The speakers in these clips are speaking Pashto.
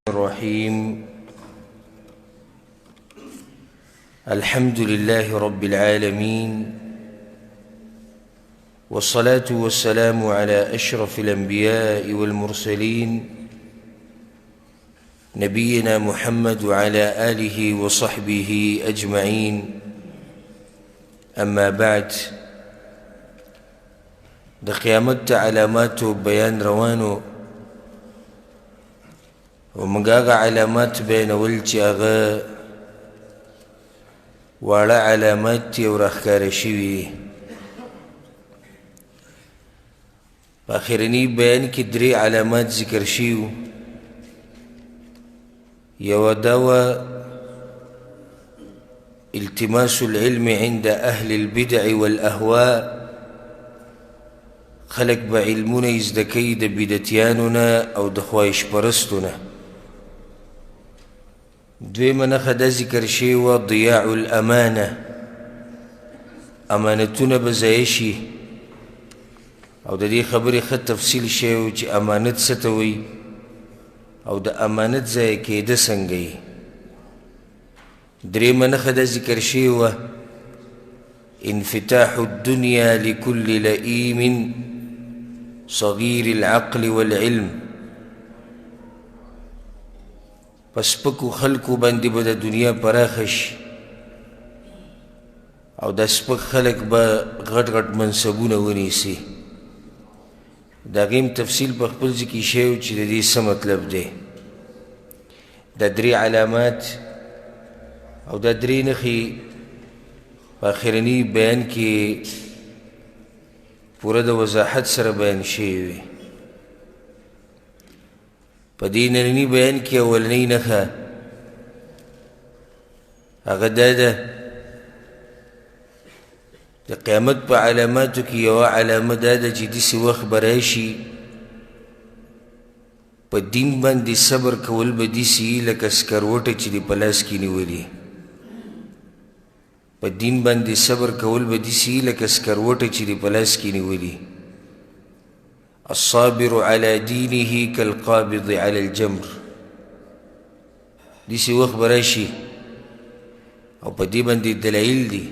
الرحيم. الحمد لله رب العالمين، والصلاة والسلام على أشرف الأنبياء والمرسلين، نبينا محمد وعلى آله وصحبه أجمعين. أما بعد، د قیامت د علاماتو بیان روانو او موږ هغه علامات بیانول چې هغه واړه علامات دي او راښکاره شوي دي. په اخرني بیان کې درې علامات ذکر شوي وو. یوه دا وه التماس العلم عند اهل البدع والاهواء، خلک به علمونه زده کوي د بدعتیانو نه او د خواهش پرستو نه. دویمه نښه دا ذکر شوې وه ضیاع الامانه، امانتونه به ضایع شي، او د دې خبرې ښه تفصیل شوی و چې امانت څه ته وایي او د امانت ضایع کېده څنګه وي. درېیمه نښه دا ذکر شوې وه انفتاح الدنيا لكل لئيم صغير العقل والعلم، په سپکو خلکو باندې به د دنیا پراخه شي او دا سپک خلک به غټ غټ منصبونه ونیسي. د هغې هم تفصیل په خپل ځای کې شوی چې د دې څه مطلب دی. دا درې علامات او دا درې نښې په اخرني بیان کې پوره د وضاحت سره بیان شوې وي. په دې ننني بیان کې اولنۍ نښه هغه دا ده د قیامت په علاماتو کې یوه علامه دا ده چې داسې وخت به راشي په دین باندې صبر کول به داسې وي لکه سکروټه چې دې په لاس کې نیولي. په دین باندې صبر کول به داسې وي لکه سکروټه چې دې په لاس کې نیولي. الصابر على دینه کالقابض على الجمر. داسې وخت به راشي او په دې باندې دلایل دي.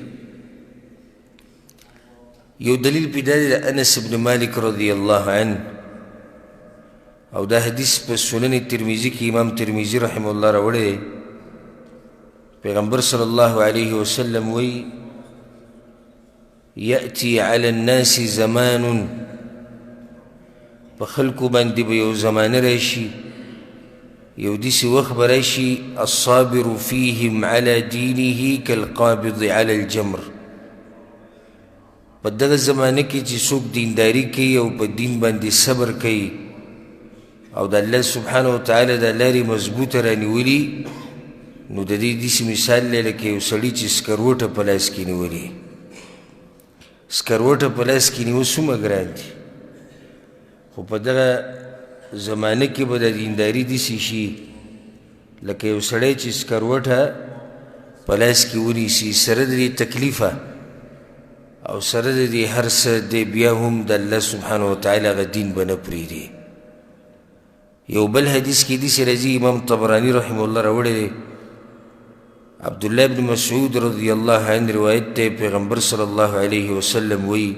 یو دلیل پې دا دی د انس بن مالک رضی الله عنه، او دا حدیث په سنن ترمذي کې امام ترمذي رحمه الله راوړی دی. پیغمبر صلی الله علیه وسلم وایي یأتي علی الناس زمان، په خلکو باندې به یو زمانه راشي، یو داسې وخت به راشي الصابر فیهم علی دینه کالقابض علی الجمر. په دغه زمانه کې چې څوک دینداري کوي او په دین باندې صبر کوي او د الله سبحانه وتعالی د لارې مضبوطه رانیولي، نو د دې داسې مثال دی لکه یو سړي چې سکروټه په لاس کې نیولي. سکروټه په لاس کې نیول څومره ګران دي، خو په دغه زمانه کې به د دینداري داسې شي لکه یو سړی چې سکروټه په لاس کې ونیسي، سره د دې تکلیفه او سره د دې هر څه دی بیا هم د الله سبحانه وتعالی هغه دین به نه پرېږدي. یو بل حدیث کې داسې راځي، امام طبراني رحمه الله راوړی دی، عبدالله بن مسعود رضی الله عنه روایت دی، پیغمبر صلی الله علیه وسلم وایي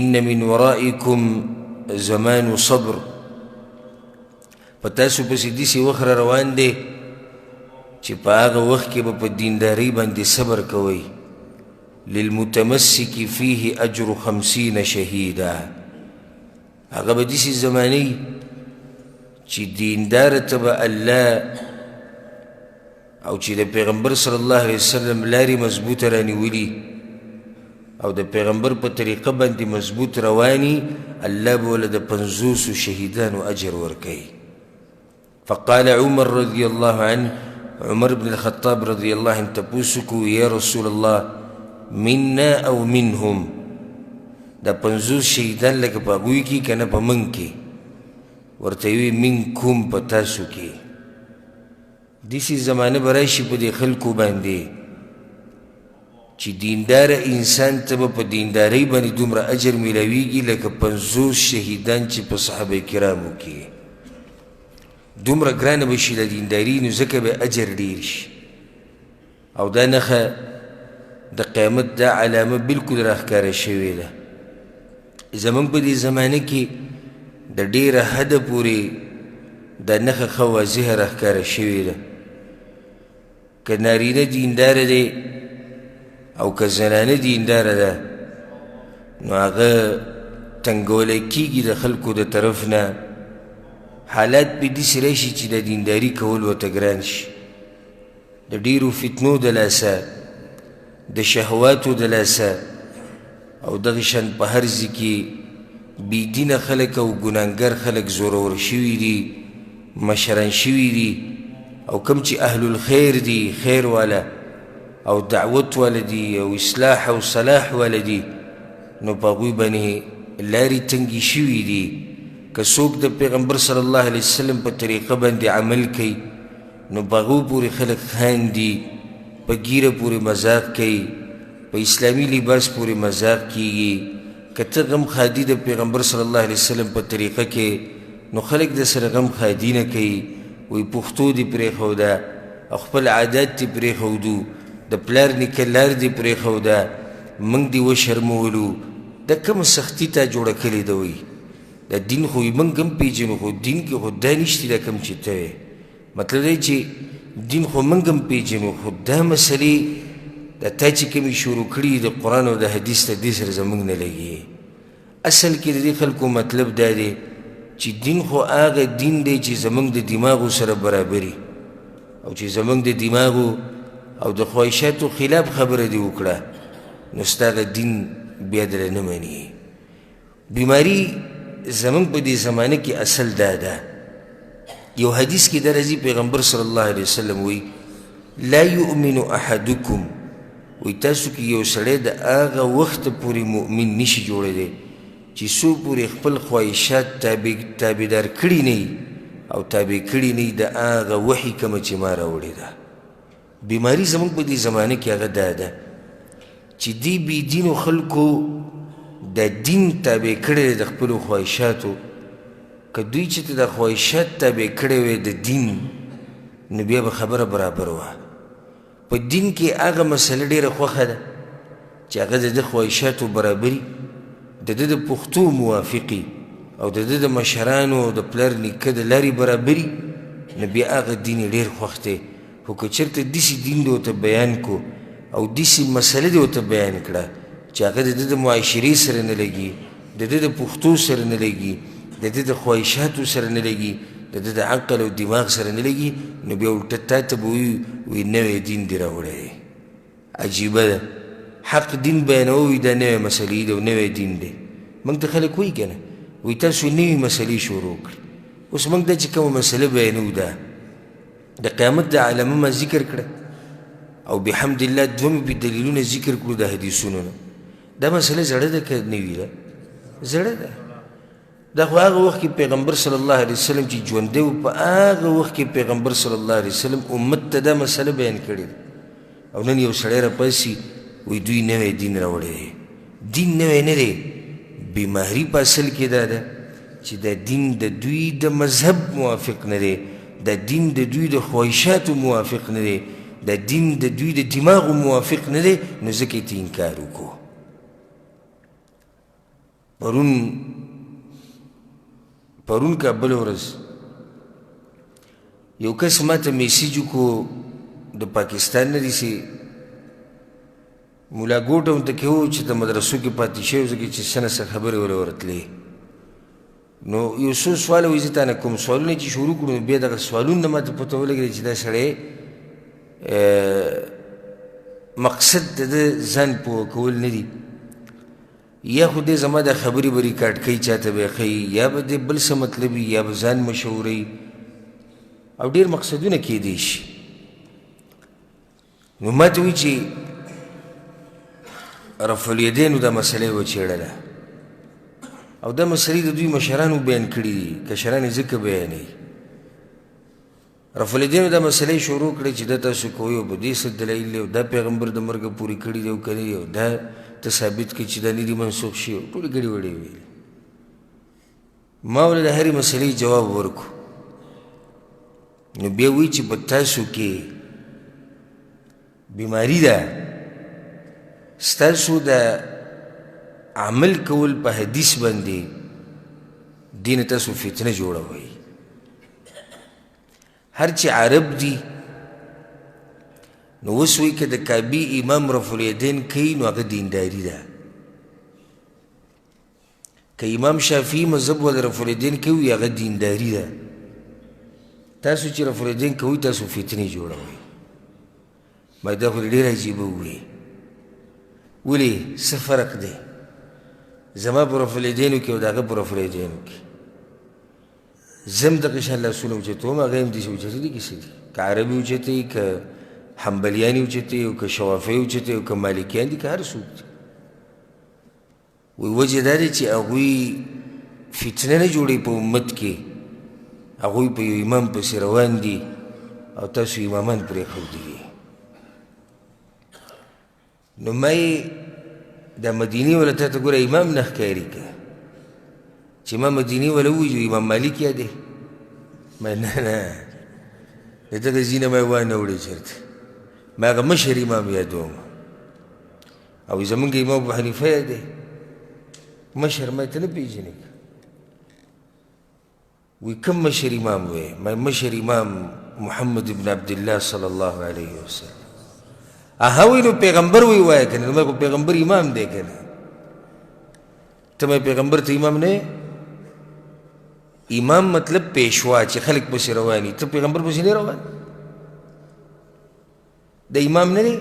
ان من ورائکم زمان صبر، په تاسو پسې داسې وخت را روان دی چې په هغه وخت کې به په دیندارۍ باندې صبر کوئ. للمتمسک فیه اجر 50 شهیدا، هغه به داسې زمانه چې دیندار ته به الله او چې د پیغمبر صلی الله علیه وسلم لارې مضبوطه رانیولي او د پیغمبر په طریقه باندې مضبوط رواني، الله به له د 50 شهیدانو اجر ورکوي. فقال عمر رضی الله عنه، عمر بن الخطاب رضی الله عنه تپوس وکړو، یا رسول الله منا او منهم، دا 50 شهیدان لکه په هغوی کې که نه په موږ کې؟ ورته یې وویل منکم، په تاسو کې. داسې زمانه به راشي په دې خلکو باندې چې دینداره انسان ته به په دیندارۍ باندې دومره اجر میلاویږي لکه 50 شهیدان چې په صحابه کرامو کې. دومره ګرانه به شي د دینداري، نو ځکه به اجر ډیر شي. او دا نښه د قیامت دا علامه بالکل راښکاره شوې ده. زموږ په دې زمانه کې د ډېره حده پورې دا نښه ښه واضحه راښکاره شوې ده. که نارینه دینداره دی او که زنانه دینداره ده، نو هغه تنګولی کېږي د خلکو د طرف نه. حالات پې داسې راشي چې د دینداري کول ورته ګران شي، د ډېرو فتنو د لاسه، د شهواتو د لاسه، او دغه شان په هر ځای کې بې دینه خلک او ګناهګار خلک زورور شوي دي، مشران شوي دي، او کوم چې اهل الخیر دي، خیر والا او دعوت والا دي او اصلاح او صلاح والا دي، نو په هغوی باندې لارې تنګې شوي دي. که څوک د پیغمبر صلی الله علیه وسلم په طریقه باندې عمل کوي، نو په هغو پورې خلک خاندي، په ږیره پورې مذاق کوي، په اسلامي لباس پورې مذاق کیږي. که ته غم ښادي د پیغمبر صلی الله علیه وسلم په طریقه کې، نو خلک د سره غم ښادي نه کوي، وایي پښتو دې پرېښوده او خپل عادات دې پرېښودو، د پلار نیکه لار دې پرېښوده، موږ دې وشرمولو، دا کومه سختي تا جوړه کړې ده؟ وایي دا دین خو یې موږ هم پېژنو، خو دین کې خو دا نشته دا کوم چې ته وایې. مطلب دی چې دین خو موږ هم پېژنو، خو دا مسلې دا تا چې کومې شروع کړي د قرآن او د حدیث ته، دې سره زموږ نه لګي. اصل کې د دې خلکو مطلب دا دی چې دین خو هغه دین دی چې زموږ د دماغو سره برابري، او چې زموږ د دماغو او د خواهشاتو خلاف خبره دې وکړه، نو ستا هغه دین بیا درله نه مني. بیماری زموږ په دې زمانه کې اصل دا ده. یو حدیث کې دا راځي، پیغمبر صلی الله علیه وسلم وایي لا یؤمن احدکم، وایي تاسو کې یو سړی د هغه وخته پورې مؤمن نشي جوړېدی چې څو پورې خپل خواهشات تابعدار کړي نه او تابع کړي نه د هغه وحي کومه چې ما راوړې ده. بیماری زموږ په دې زمانه کې هغه دا ده چې دې بې دینو خلکو د دین تابع کړی دی د خپلو خواهشاتو. که دوی چې ته د خواهشات تابع کړی وی د دین، نو بیا به خبره برابر وه. په دین کې هغه مسله ډېره خوښه ده چې هغه د ده خواهشاتو برابري، د ده د پښتو موافقي او د ده د مشرانو او د پلار نیکه د لارې برابري، نو بیا هغه دین یې ډېر خوښ دی. خو که چېرته داسې دین دې ورته بیان کړو او داسې مسله دې ورته بیان کړه چې هغه د ده د معاشرې سره نه لګي، د ده د پښتو سره نه لګي، د ده د خواهشاتو سره نه لګي، د ده د عقل او دماغ سره نه لګي، نو بیا الټه تا ته به وایي وایي نوی دین دې راوړی دی. عجیبه ده، حق دین بیانوه، وایي دا نوې مسلې ده او نوی دین دی. موږ ته خلک وایي که نه، وایي تاسو نوې مسلې شروع کړې. اوس موږ دا چې کومه مسله بیانوو، دا د قیامت د علامه ما ذکر کړه او بحمد الله دوه مې پې دلیلونه ذکر کړو د حدیثونو نه. دا مسله زړه ده که نوې ده؟ زړه ده. دا خو هغه وخت کې پیغمبر صلی الله علیه وسلم چې ژوندی و، په هغه وخت کې پیغمبر صلی الله علیه وسلم امت ته دا مسله بیان کړې ده. او نن یو سړی راپاڅي وایي دوی نوی دین راوړی دی. دین نوی نه دی، بیماري په اصل کې دا ده چې دا دین د دوی د مذهب موافق نه دی، دا دین د دوی د خواهشاتو موافق نه دی، دا دین د دوی د دماغو موافق نه دی، نو ځکه یې انکار وکړو. پرون که بله ورځ یو کس ما ته میسج وکړو د پاکستان نه دی، چې ملا ګوټه هم ته کې و چې د مدرسو کې پاتې شوی، ځکه چې څه نه څه خبرې ورله ورتلې. نو یو څو سواله وایي، زه تا نه کوم سوالونه چې شروع کړو، نو بیا دغه سوالونه ما ته پته ولګېده چې دا سړی مقصد د ده ځان پوه کول نه دي، یا خو دې زما دا خبرې به ریکارډ کوي چاته به یې ښیي، یا به دې بل څه مطلب وي، یا به ځان مشهوروي، او ډېر مقصدونه کېدی شي. نو ما ته وایي چې رفع الیدینو دا مسله یې وڅېړله، او دا مسلې د دوی مشرانو بیان کړي دي، کشران یې ځکه بیانوي. رفع الیدینو دا مسلې شروع کړې چې دا تاسو کوئ او په دې څه دلایل دی، او دا پیغمبر د مرګه پورې کړي دی او که نه دی، او دا ته ثابت کړي چې دا نه دي منسوخ شوي، او ټولې ګډې وډې ویلې. ما ورله د هرې مسلې جواب ورکړو. نو بیا وایي چې په تاسو کې بیماری ده، ستاسو د عمل کول په حدیث باندې دې نه تاسو فتنه جوړوئ. هر چې عرب دي نو اوس وایي که د کعبې امام رفع الیدین کوي نو هغه دینداري ده، که امام شافعي مذهب والا رفع الیدین کوي هغه دینداري ده. تاسو چې رفع الیدین کوئ تاسو فتنې جوړوئ. ما دا خو ډېره عجیبه وویل، ولې څه فرق دی زما په رفع الیدینو کې او د هغه په رفع الیدینو کې؟ زه هم دغه شان لاسونه اوچتوم، هغه هم داسې اوچتوي دي که څه دي، که عربي اوچتوي، که حنبلیان اوچتوي، او که شوافعي اوچتوي، او که مالکیان دي، که هر څوک دي. وایي وجه دا ده چې هغوی فتنه نه جوړوي په امت کې، هغوی په یو امام پسې روان دي او تاسو امامان پرېښودي دي. نو ما یې د مدینې والا تا ته ګوره امام نه ښکاري که چې ما مدینې والا ووایي امام مالک یادې؟ ما نه نه، د دغه ځای نه ما یې وانه وړې چېرته، ما هغه مشر امام یادوم او زمونږ امام ابو حنیفه یادې مشر، ما ته نه پېژنې. وی کوم مشر امام؟ وی ما مشر امام محمد ابن عبد الله صلی الله علیه وسلم. اها وی نو پیغمبر وی وایه که نه، ما خو پیغمبر امام دی که نه، ته مې پیغمبر ته امام نه؟ امام مطلب پیشوا چې خلک پسې روان دي، ته پیغمبر پسې نه روان؟ د امام نه دی،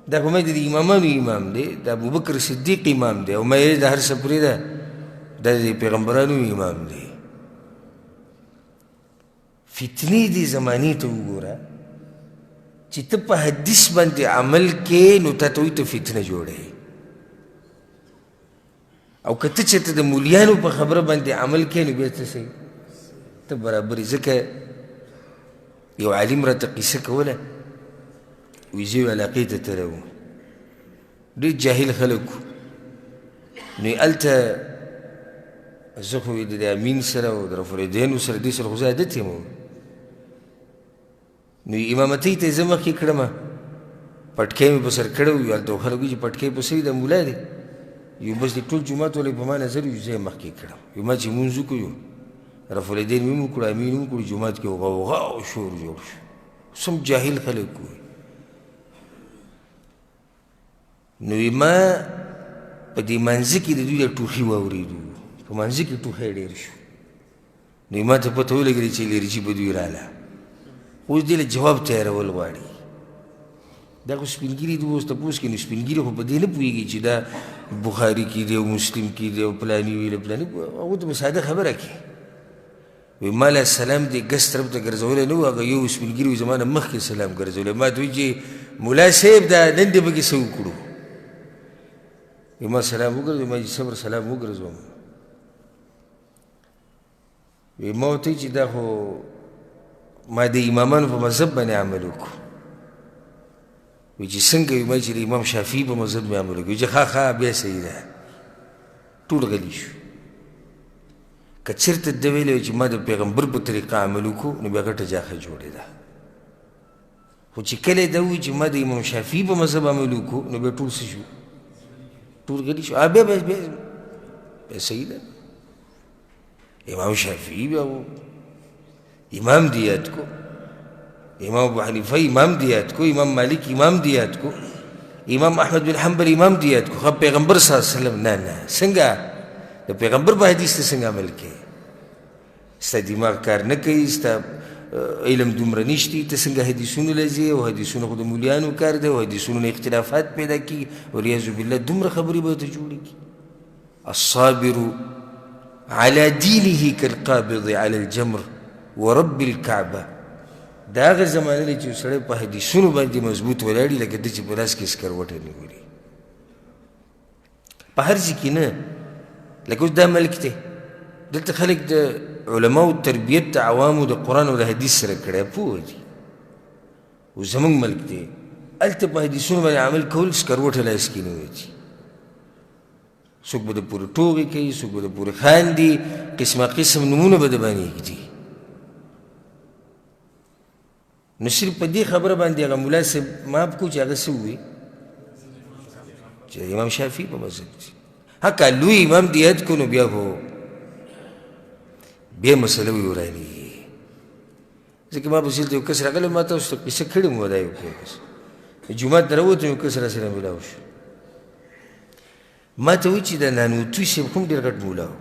دا خو مې د امامانو امام دی، د ابوبکر صدیق امام دی، او مې د هر څه پرېږده دا د پیغمبرانو امام دی. فتنې دې زمانې ته وګوره چې ته په حدیث باندې عمل کې نو تا ته وایي ته فتنه جوړوې، او که ته چېرته د مولیانو په خبره باندې عمل کوې نو بیا ته څه ته برابر یې. ځکه یو عالم راته قصه کوله، وایي زه یو علاقې ته تللی وم، ډېر جاهل خلک وو، نو یې هلته زه خو یې د امین سره او د رفع الیدینو سره دې سره خو زه عادت یم، نو امامتۍ ته یې زه مخکې کړم، پټکی مې په سر کړی و، هلته خلک وایي چې پټکی په سر د مولا دی، یو بس د ټول جومات والے په ما نظر یو، زه یې مخکې کړم، یو ما چې لمونځ وکړو یو رفع الیدین مې هم وکړو، امین هم وکړو، جومات کې غوغا او شور جوړ شو، سم جاهل خلک وو. نو ما په دې منځ کې د دوی د ټوخي واورېدو، په منځ کې ټوخی ډېر شو، نو ما ته پته ولګېده چې الرجي به دوی راله. اوس دې له جواب تیارول غواړي. دا خو سپین ږیري دي، اوس تپوس کوي، نو سپین ږیري خو په دې نه پوهېږي چې دا بخاري کې دی او مسلم کې دی او پلاني وي له پلاني، هغو ته به ساده خبره کوي. وایي ما له سلام دې ګس طرف ته ګرځولی نه و، هغه یو سپین ږیري وایي زما نه مخکې سلام ګرځولی، ما ته وایي چې ملا صاحب دا نن دې پکې څه وکړو؟ وایي ما سلام وګرځوم، ما چې صبر سلام وګرځوم. وایي ما ورته وایي چې دا خو ما د امامانو په مذهب باندې عمل وکړو. وایي چې څنګه؟ وایي ما چې د امام شافعي په مذهب مې عمل وکړو. وایي چې ښه ښه بیا صحیح ده. ټول غلي شو. که چېرته ده ویلی وای چې ما د پیغمبر په طریقه عمل وکړو نو بیا غټه جاخه جوړېده، خو چې کله ده ووایي چې ما د امام شافعي په مذهب عمل وکړو نو بیا ټول څه شو؟ ټول غلي شو. بیا بیا بیا صحیح ده. امام شافعي بیا امام دی یاد کو، امام ابو حنیفه امام دی یاد کو، امام مالک امام دی یاد کو، امام احمد بن حنبل امام دی یاد کو، خو پیغمبر صلی الله علیه وسلم نه نه. څنګه د پیغمبر په حدیث ته څنګه عمل کوي؟ ستا دماغ کار نه کوي، ستا علم دومره نشتی، ته څنګه حدیثونو له ځې؟ او حدیثونه خو د مولیانو کار دی، او حدیثونو نه اختلافات پیدا کېږي، والعیاذ بالله دومره خبرې به ته جوړې کړي. الصابر على دينه كالقابض على الجمر ورب الكعبة. دا هغه زمانه ده چې یو سړی په حدیثونو باندې مضبوط ولاړ وي لکه ده چې په لاس کې سکروټه نیولې، په هر ځای کې نه. لکه اوس دا ملک دی، دلته خلک د علماو تربیت د عوامو د قرآن او د حدیث سره کړی، پوه دي. اوس زموږ ملک دی، هلته په حدیثونو باندې عمل کول سکروټه لاس کې نیولې دي، څوک به د پورې ټوغې کوي، څوک به د پورې خاندي، قسمه قسم نومونه به د باندې ږدي. نو صرف په دې خبره باندې هغه ملا صاحب معاف کړو چې هغه څه ووایي چې امام شافعي په مذهب دي. هکه لوی امام دې یاد کړو نو بیا خو بیا مسله وي ورانېږي. ځکه ما پسې دلته یو کس راغلی، ما تاسو ته قصه کړې مو ده، یو کس جومات ته راووتم، یو کس راسره میلاو شو، ما ته وایي چې د نانوتوي صاحب هم ډېر غټ مولا و.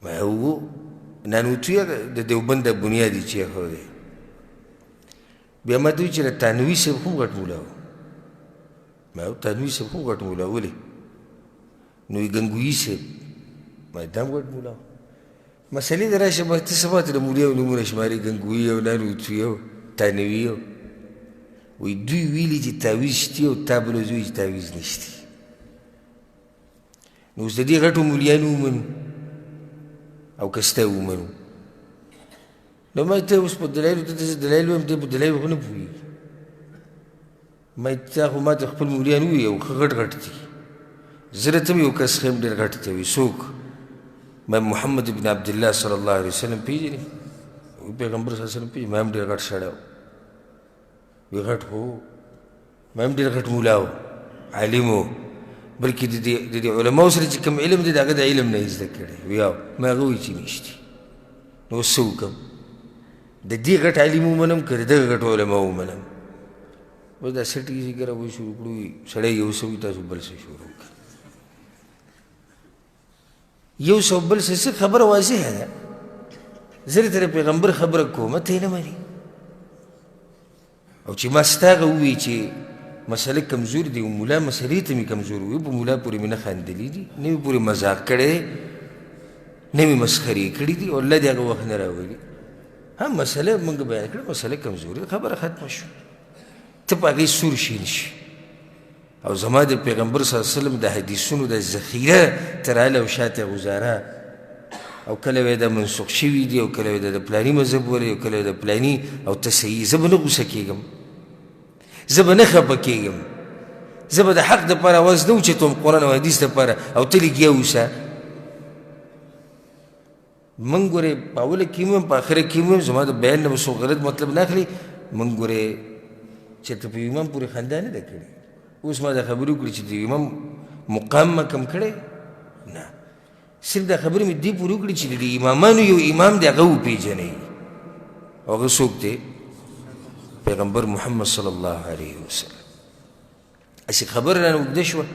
ما وو نانوتوي د دیوبند د بنیادي چې ایښی دی. بیا ما ته وایي چې د تانوي صاحب هم غټ مولا و. ما وو تانوي صاحب هم غټ مولا ولې؟ نو یې ګنګویي صاحب، ما دا هم غټ مولا و. مسئلې ته راشه، ما ته څه ماته د مولیانو نومونه شمارې، ګنګویي او نانوتوي او تانوي او وایي دوی ویلي چې تاویز شتي او تا بل ورځ وایي چې تاویز نشتي. نو اوس د دې غټو مولیانو ومنو او که ستا ومنو؟ نو ما ته اوس په دلایلو ته زه دلایل وایم، دی په دلایلو خو نه پوهېږي. ما تا خو ما ته خپل مولیان ووایي او ښه غټ غټ دي. زه درته هم یو کس ښیم ډېر غټ دی، وایي څوک؟ ما محمد بن عبدالله صلی الله علیه وسلم پېژنې؟ پیغمبر صلی الله علیه وسلم پېژنې؟ ما هم ډېر غټ سړی و. وی غټ خو ما هم ډېر غټ مولا و، عالم و، بلکې د دې علماو سره چې کوم علم دی د هغه د علم نه یې زده کړی. وی او ما هغه وایي چې نشتي. نو اوس څه وکړم؟ د دې غټ عالم ومنم که د دغه غټ علما ومنم؟ اوس دا سټي ځیګره وایي شروع کړو، سړی یو څه وایي تاسو بل څه شروع کړئ، یو څه بل څه. څه خبره واضحه ده، زه درته د پیغمبر خبره کوم، ته یې نه منې. او چې ما ستا هغه ووایي چې مسله کمزورې دی، مولا مسلې ته مې کمزوري وي، په مولا پورې مې نه خندلي دي، نه مې پورې مذاق کړی دی، نه مې مسخرې کړي دي، او الله دې هغه وخت نه راولي. ها مسله موږ بیان کړه، مسله کمزوري، خبره ختمه شوه، ته په هغې سور شین شي. او زما د پیغمبر صلی الله علیه وسلم د حدیثونو د ذخیره تر هله او شاته غزاره، او کله وایي دا منسوخ شوي دي، او کله وایي دا د پلاني مذهب ولري، او کله وایي د پلاني، او ته صحیح. زه به نه غوسه کېږم، زه به نه خفه کېږم، زه به د حق دپاره اواز نه اوچتوم، قرآن او حدیث دپاره، او ته لګیا اوسه. موږ ګورې په اوله کې هم په اخره کې هم، زما د بیان نه به څوک غلط مطلب نه اخلي، موږ ګورې چېرته په امام پورې خندا نه ده کړې. اوس ما دا خبرې وکړې چې د امام مقام ما کم کړی نه، صرف دا خبرې مې دې پورې وکړې چې د دې امامانو یو امام دی، هغه وپېژنئ، او هغه څوک دی؟ پیغمبر محمد صلی الله علیه وسلم. هسې خبره رانه اوږده شوه،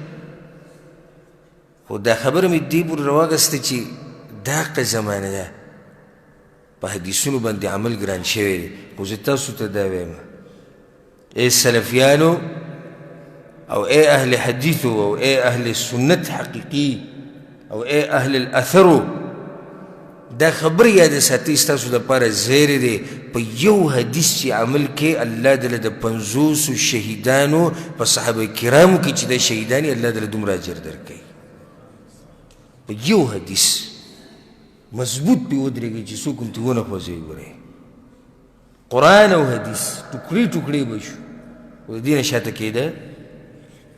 خو دا خبره مې دې پورې راواخیسته چې داقه زمانه ده، په حدیثونو باندې عمل ګران شوی دی. خو زه تاسو ته دا وایم، ای سلفیانو او ای اهل حدیثو او ای اهل سنت حقیقي او ای اهل الاثرو، دا خبر یاد ساتئ، ستاسو دپاره زیری دی. په یو حدیث چې عمل کې الله دله د 50 شهیدانو په صحابه کرامو کې چې دا شهیدان الله دله دومره اجر درکوي. په یو حدیث مضبوط پې ودرېږئ چې څوک هم ترې ونه خوځوي. ګورئ قرآن او حدیث ټوکړې ټوکړې به شو، خو د دې نه شاته کېده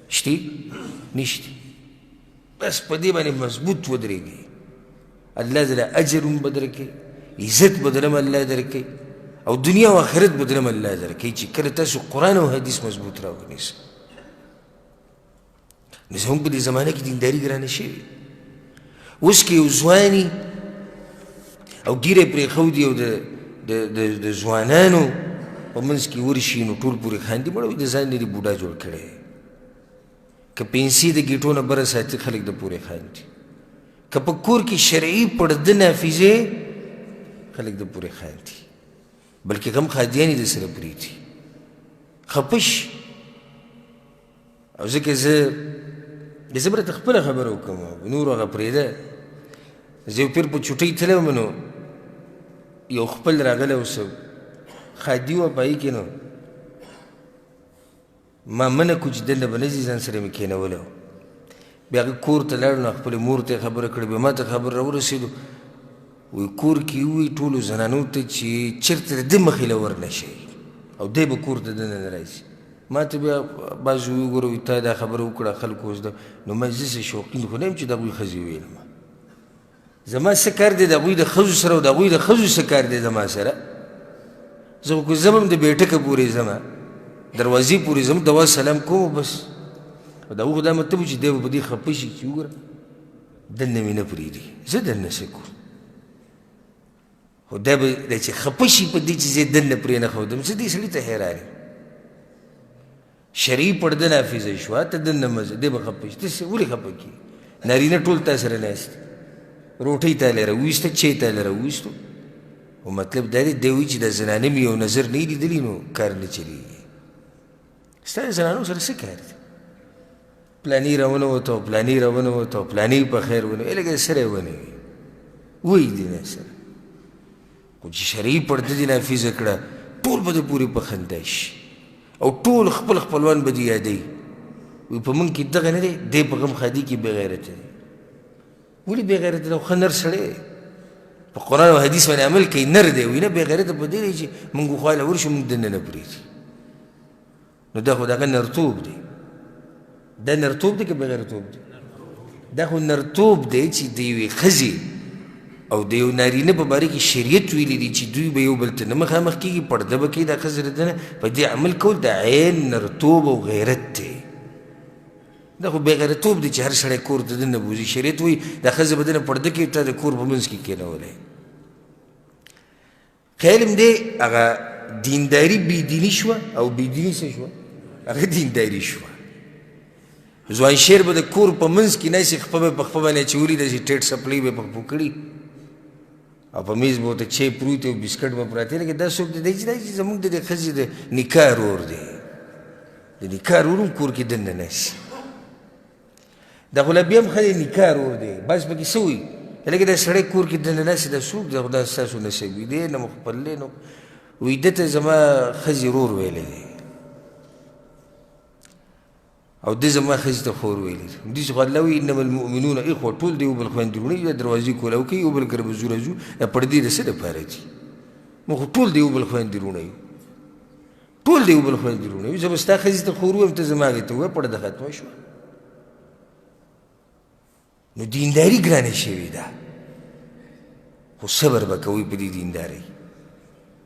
شتي نشتي. بس په دې باندې مضبوط ودرېږئ، الله دله اجر هم به درکوي، عزت به درم الله درکوي، او دنیا او آخرت به درم الله درکوي چې کله تاسو قرآن او حدیث مضبوط راونیسئ. نو زموږ په دې زمانه کې دینداري ګرانه شوې. اوس که یو ځواني او ږیره یې پرېښودي او د ځوانانو په منځ کې ورشي، نو ټول پورې خاندي، مړه وایي د ځان نه دې بوډا جوړ کړی. که پنسې د ګیټو نه بره ساتي، خلک د پورې خاندي. که په کور کې شرعي پړده نافذې، خلک د پورې خاندي، بلکې غم ښادیانې د سره پرېږدي، خفه شي. او ځکه زه به درته خپله خبره وکړم، نور هغه پرېږده. زه یو پیر په چوټۍ تللی وم، نو یو خپل راغلی و، څه ښادي وه په هغې کې، نو ما منع کړو چې دننه به نه ځي، ځان سره مې کښېنولی و. بیا هغه کور ته لاړ، نو خپلې مور ته یې خبره کړې، بیا ما ته خبر راورسېدو. وایي کور کې یې ووایي ټولو زنانو ته چې چېرته د ده مخې له ورنه شئ، او دی به کور ته دننه نه راځي. ما ته بیا بعضې وایي وګوره، وایي تا دا خبره وکړه، خلکو اوس ده. نو ما زه څه شوقین خو نه یم چې د هغوی ښځې وویلم. زما څه کار دی د هغوی د ښځو سره او د هغوی د ښځو څه کار دی زما سره؟ زه خو که ځم هم د بیټکه پورې ځم، دروازې پورې ځم، دوا سلام کوم بس. او د هغوی خو دا مطلب و چې دی به په دې خفه شي چې وګوره دننه مې نه پرېږدي، زه دننه څه کوم؟ خو دا به دا چې خفه شي په دې چې زه یې دننه پرېنښودم، زه دې سړي ته حیران یم. شرعي پرده نافذه شوه، ته دننه مه ځه، دی به خفه شي. ته څه ولې خفه کېږې؟ نارینه ټول تا سره ناست دي، روټۍ تا له راوویسته، چای تا له راوویستو، خو مطلب دا دی دی وایي چې دا زنانه مې یو نظر نه لیدلي نو کار نه چلېږي. ستا د زنانو سره څه کار دی؟ پلانی راونوته او پلانی راونوته او پلانی په خیر ونه وي، لږه سره یې ونه وي، وایي دې نه سره. خو چې شرعي پرده دې نافذه کړه، ټول به د پورې په خندا شي او ټول خپل خپلوان به دې یادوي، وایي په موږ کې دغه نه دی، دی په غم ښادي کې بېغیرته دی. ولې بېغیرته دی؟ ښه نر سړی دی، په قرآن او حدیث باندې عمل کوي، نر دی. وایي نه، بېغیرته په دې دی چې موږ خواله ورشو، موږ دننه نه پرېږدي. نو دا خو دغه نرتوب دی. دا نرتوب دی که بغیرتوب دی؟ دا خو نرتوب دی چې د یوې ښځې او د یو نارینه په باره کې شریعت ویلي دي چې دوی به یو بل ته نه مخامخ کېږي، پرده به کوي، دا ښځه د ده نه. په دې عمل کول د عین نرتوب او غیرت دی. دا خو بېغیرتوب دی چې هر سړی کور ته دننه بوځي. شریعت وایي دا ښځه به دننه پرده کوي، تا د کور په منځ کې کښېنولی. خیال هم دی هغه دینداري بې دیني شوه او بې دیني څه شوه؟ هغه دینداري شوه. ځوان شعر به د کور په منځ کې ناست، خپه به په خپه باندې اچولي، داسې ټیټ څپلۍ به یې په خپو کړي او په میز به ورته چای پروت او بسکټ به پراته. لکه دا څوک دی چې دا چې زموږ د دې ښځې د نکاح ورور دی، د نکاح ورور هم کور کې دننه ناست. دا خو لا بیا هم ښه دی، نکاح ورور دی، بس پکې څه وایي؟ لکه دا سړی کور کې دننه ناست دی، دا څوک دی؟ خو دا ستاسو نسبي دی، نه مو خپل دی. نو وایي ده ته زما ښځې ورور ویلی دی او ده زما ښځې ته خور ویلی دی. داسې خو الله وایي انما المؤمنون اخوه، ټول د یو بل خویندې وروڼه دي. دا دروازې کولاو کوي، یو بل کره به ځو راځو، دا پردې د څه دپاره دي؟ موږ خو ټول د یو بل خویندې وروڼه یو، ټول د یو بل خویندې وروڼه یو. زه به ستا ښځې ته خور ووایم، ته زما هغې ته ووایه، پرده ختمه شوه. نو دینداري ګرانه شوې ده، خو صبر به کوئ په دې دیندارۍ.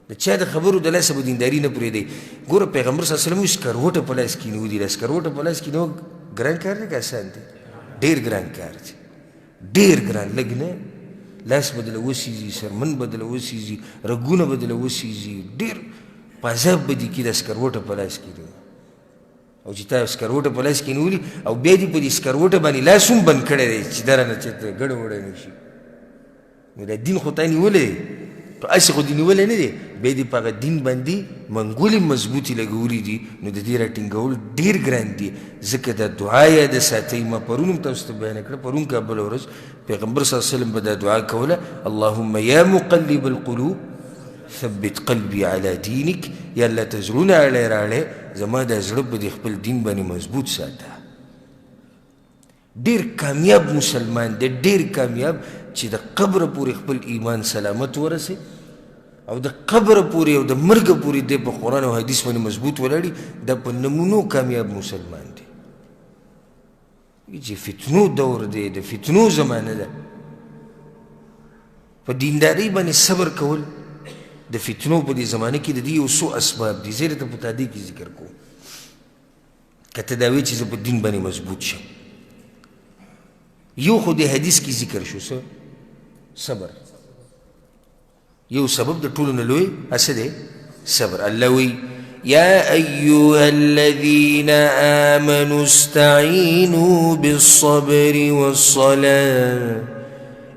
د چا د خبرو د لاسه به دینداري نه پرېږدئ. ګوره پیغمبر صلی الله علیه وسلم سکروټه په لاس کې نیولي ده. سکروټه په لاس کې نیول ګران کار دی که اسان دی؟ ډېر ګران کار دی، ډېر ګران، لږ نه. لاس به دله وسیځي، څرمن به دله وسیځي، رګونه به دله وسیځي، ډېر په عذاب به دي کړي دا سکروټه په لاس کې نیول. او چې تا سکروټه په لاس کې نیولي او بیا دې په دې سکروټه باندې لاس هم بند کړی دی چې دا رانه چېرته ګډه وډه نه شي، نو دا دین خو تا نیولی دی، په هسې خو دې نیولی نه دی، بیا دې په هغه دین باندې منګولې مضبوطې لګولې دي. نو د دې راټینګول ډېر ګران دي، ځکه دا دعا یاده ساتئ. ما پرون هم تاسو ته بیانه کړه، پرون که بله ورځ پیغمبر صلی الله علیه وسلم به دا دعا کوله، اللهم یا مقلب القلوب ثبت قلبي علی دینک، یا الله ته زړونه اړی راړی، زما دا زړه په دې خپل دین باندې مضبوط ساته. ډیر کامیاب مسلمان دی، ډیر کامیاب چې د قبر پورې خپل ایمان سلامت ورسي او د قبر پورې او د مرګ پورې دی په قرآن او حدیث باندې مضبوط ولاړي، دا په نمونو کامیاب مسلمان دی. چې فتنو دور دی، د فتنو زمانه ده، په دیندارۍ باندې صبر کول د فتنو په دې زمانه کې د دې یو څو اسباب دي، زه درته په تادې کې ذکر کوم. که ته دا وایې چې زه په دین باندې مضبوط شم، یو خو دې حدیث کې ذکر شو څه صبر، یو سبب د ټولو نه لوی څه دی؟ صبر. الله وایي یا ایها الذین آمنوا استعینوا بالصبر والصلاة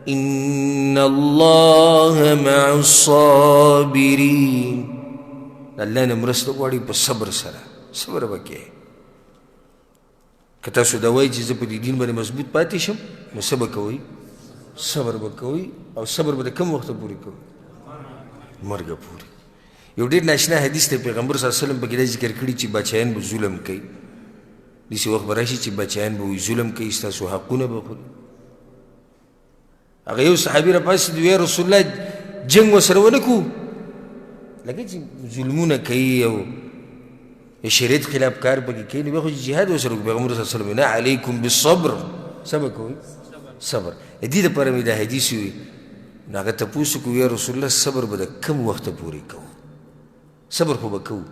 ان الله مع الصابرین. الله نه مرسته غواړي په صبر سره، صبر وکړئ. که تاسو دا وایئ چې زه په دې دین باندې مضبوط پاتې شم، نو څه به کوئ؟ صبر به کوئ. او صبر به د کوم وخته پورې کوئ؟ مرګه پورې. یو ډېر ناشنا حدیث دی، پیغمبر صلی الله علیه وسلم پکې دا ذکر کړي چې بچیان به ظلم کوي. داسې وخت به راشي چې بچیان به وایي ظلم کوي، ستاسو حقونه به خوري. هغه یو صحابي راپاڅېد، ویې رسول الله جنګ ورسره ونه کړو، لکه چې ظلمونه کوي او د شریعت خلاف کار پکې کوي، نو بیا خو جهاد ورسره وکړو. پیغمبر صلی الله علیه وسلم نه، علیکم بالصبر، څه به کوئ؟ صبر. د دې دپاره مې دا حدیث وي. نو هغه تپوس وکړو، یا رسول الله صبر به د کم وخته پورې کوو؟ صبر خو به کوو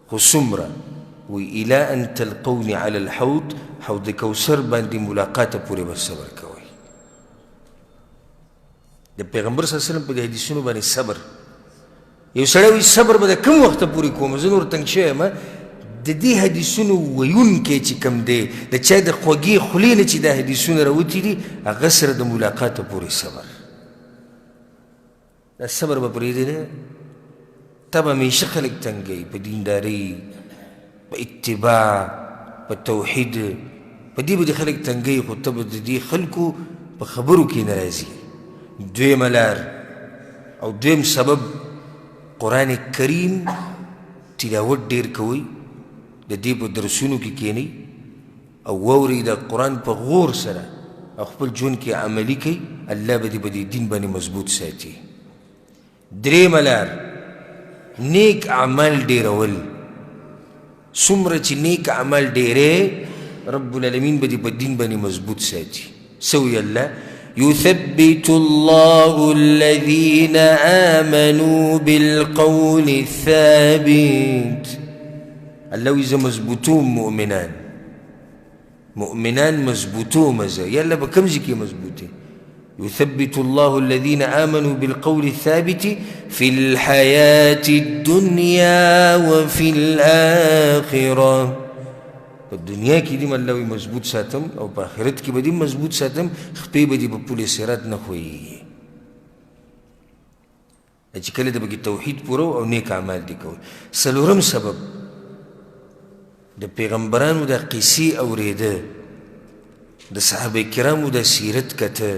خو څومره؟ وی الی ان تلقوني علی الحوض، حوض کوثر باندې ملاقاته پورې به صبر کوئ. د پیغمبر صلی الله علیه وسلم په دې حدیثونو باندې صبر. یو سړی وایي صبر به د کوم وخته پورې کوم، زه نور تنګ شوی یم. د دې حدیثونو ویونکی چې کوم دی، د چا د خوږې خولې نه چې دا حدیثونه راوتي دي، هغه سره د ملاقاته پورې صبر. دا صبر به پرېږدي نه، تا به همیشه خلک تنګوي په دیندارۍ، په اتباع، په توحید، په دې به دې خلک تنګوي، خو ته به د دې خلکو په خبرو کې نه راځي. دویمه لار او دویم سبب، قرآن کریم تلاوت ډېر کوئ، د دې په درسونو کې کښېنئ او واورئ د قرآن په غور سره او خپل ژوند کې عملي کوئ، الله به دې په دې دین باندې مضبوط ساتي. درېیمه لار، نیک اعمال ډېرول. څومره چې نیک اعمال ډېری، رب العالمین به دې په دین باندې مضبوط ساتي. څه وایي الله؟ يثبت الله الذين آمنوا بالقول الثابت. الله وایي زه مضبوطوم مؤمنان، مؤمنان مضبوطوم زه. یاله په کوم ځای کې مضبوط؟ يثبت الله الذين آمنوا بالقول الثابت في الحياة الدنيا وفي الآخرة. په دنیا کې دې الله وایي مضبوط ساتم او په آخرت کې به دې مضبوط ساتم، خپې به دې په پولې صراط نه ښویېږي. چې کله د پکې توحید پوره او نیک اعمال دې کول. څلورم سبب، د پیغمبرانو د قصې اورېده، د صحابه کرامو د سیرت کته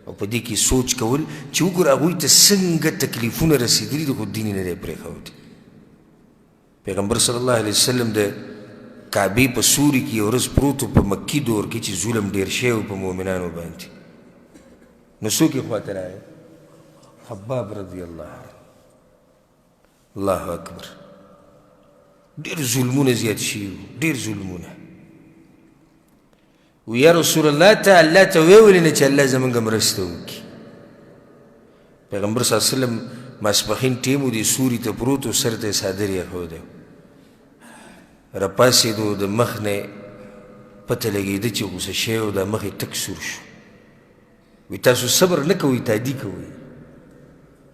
او په دې کې سوچ کول چې وګوره هغوی ته څنګه تکلیفونه رسېدلي دي، خو دین یې نه دی پرېښودی. پیغمبر صلی الله علیه وسلم د کعبې په سوري کې یو ورځ پروت و، په مکي دور کې چې ظلم ډېر شوی و په مؤمنانو باندې. نو څوک یې خواته راغی؟ خباب رضی الله عنه. الله اکبر، ډېر ظلمونه زیات شوي وو، ډېر ظلمونه. و یا رسول الله ته الله ته ویې نه چې الله زموږ مرسته وکړي. پیغمبر صلی الله علیه وسلم ماسپښین ټیم و، دې سوري ته پروت و، سر ته یې څادر ایښودی. راپاڅېدو، د مخ نه پته لګېده چې غوسه شوی و، دا مخ یې تک سور شو. وی تاسو صبر نه کوئ، تادي کوئ.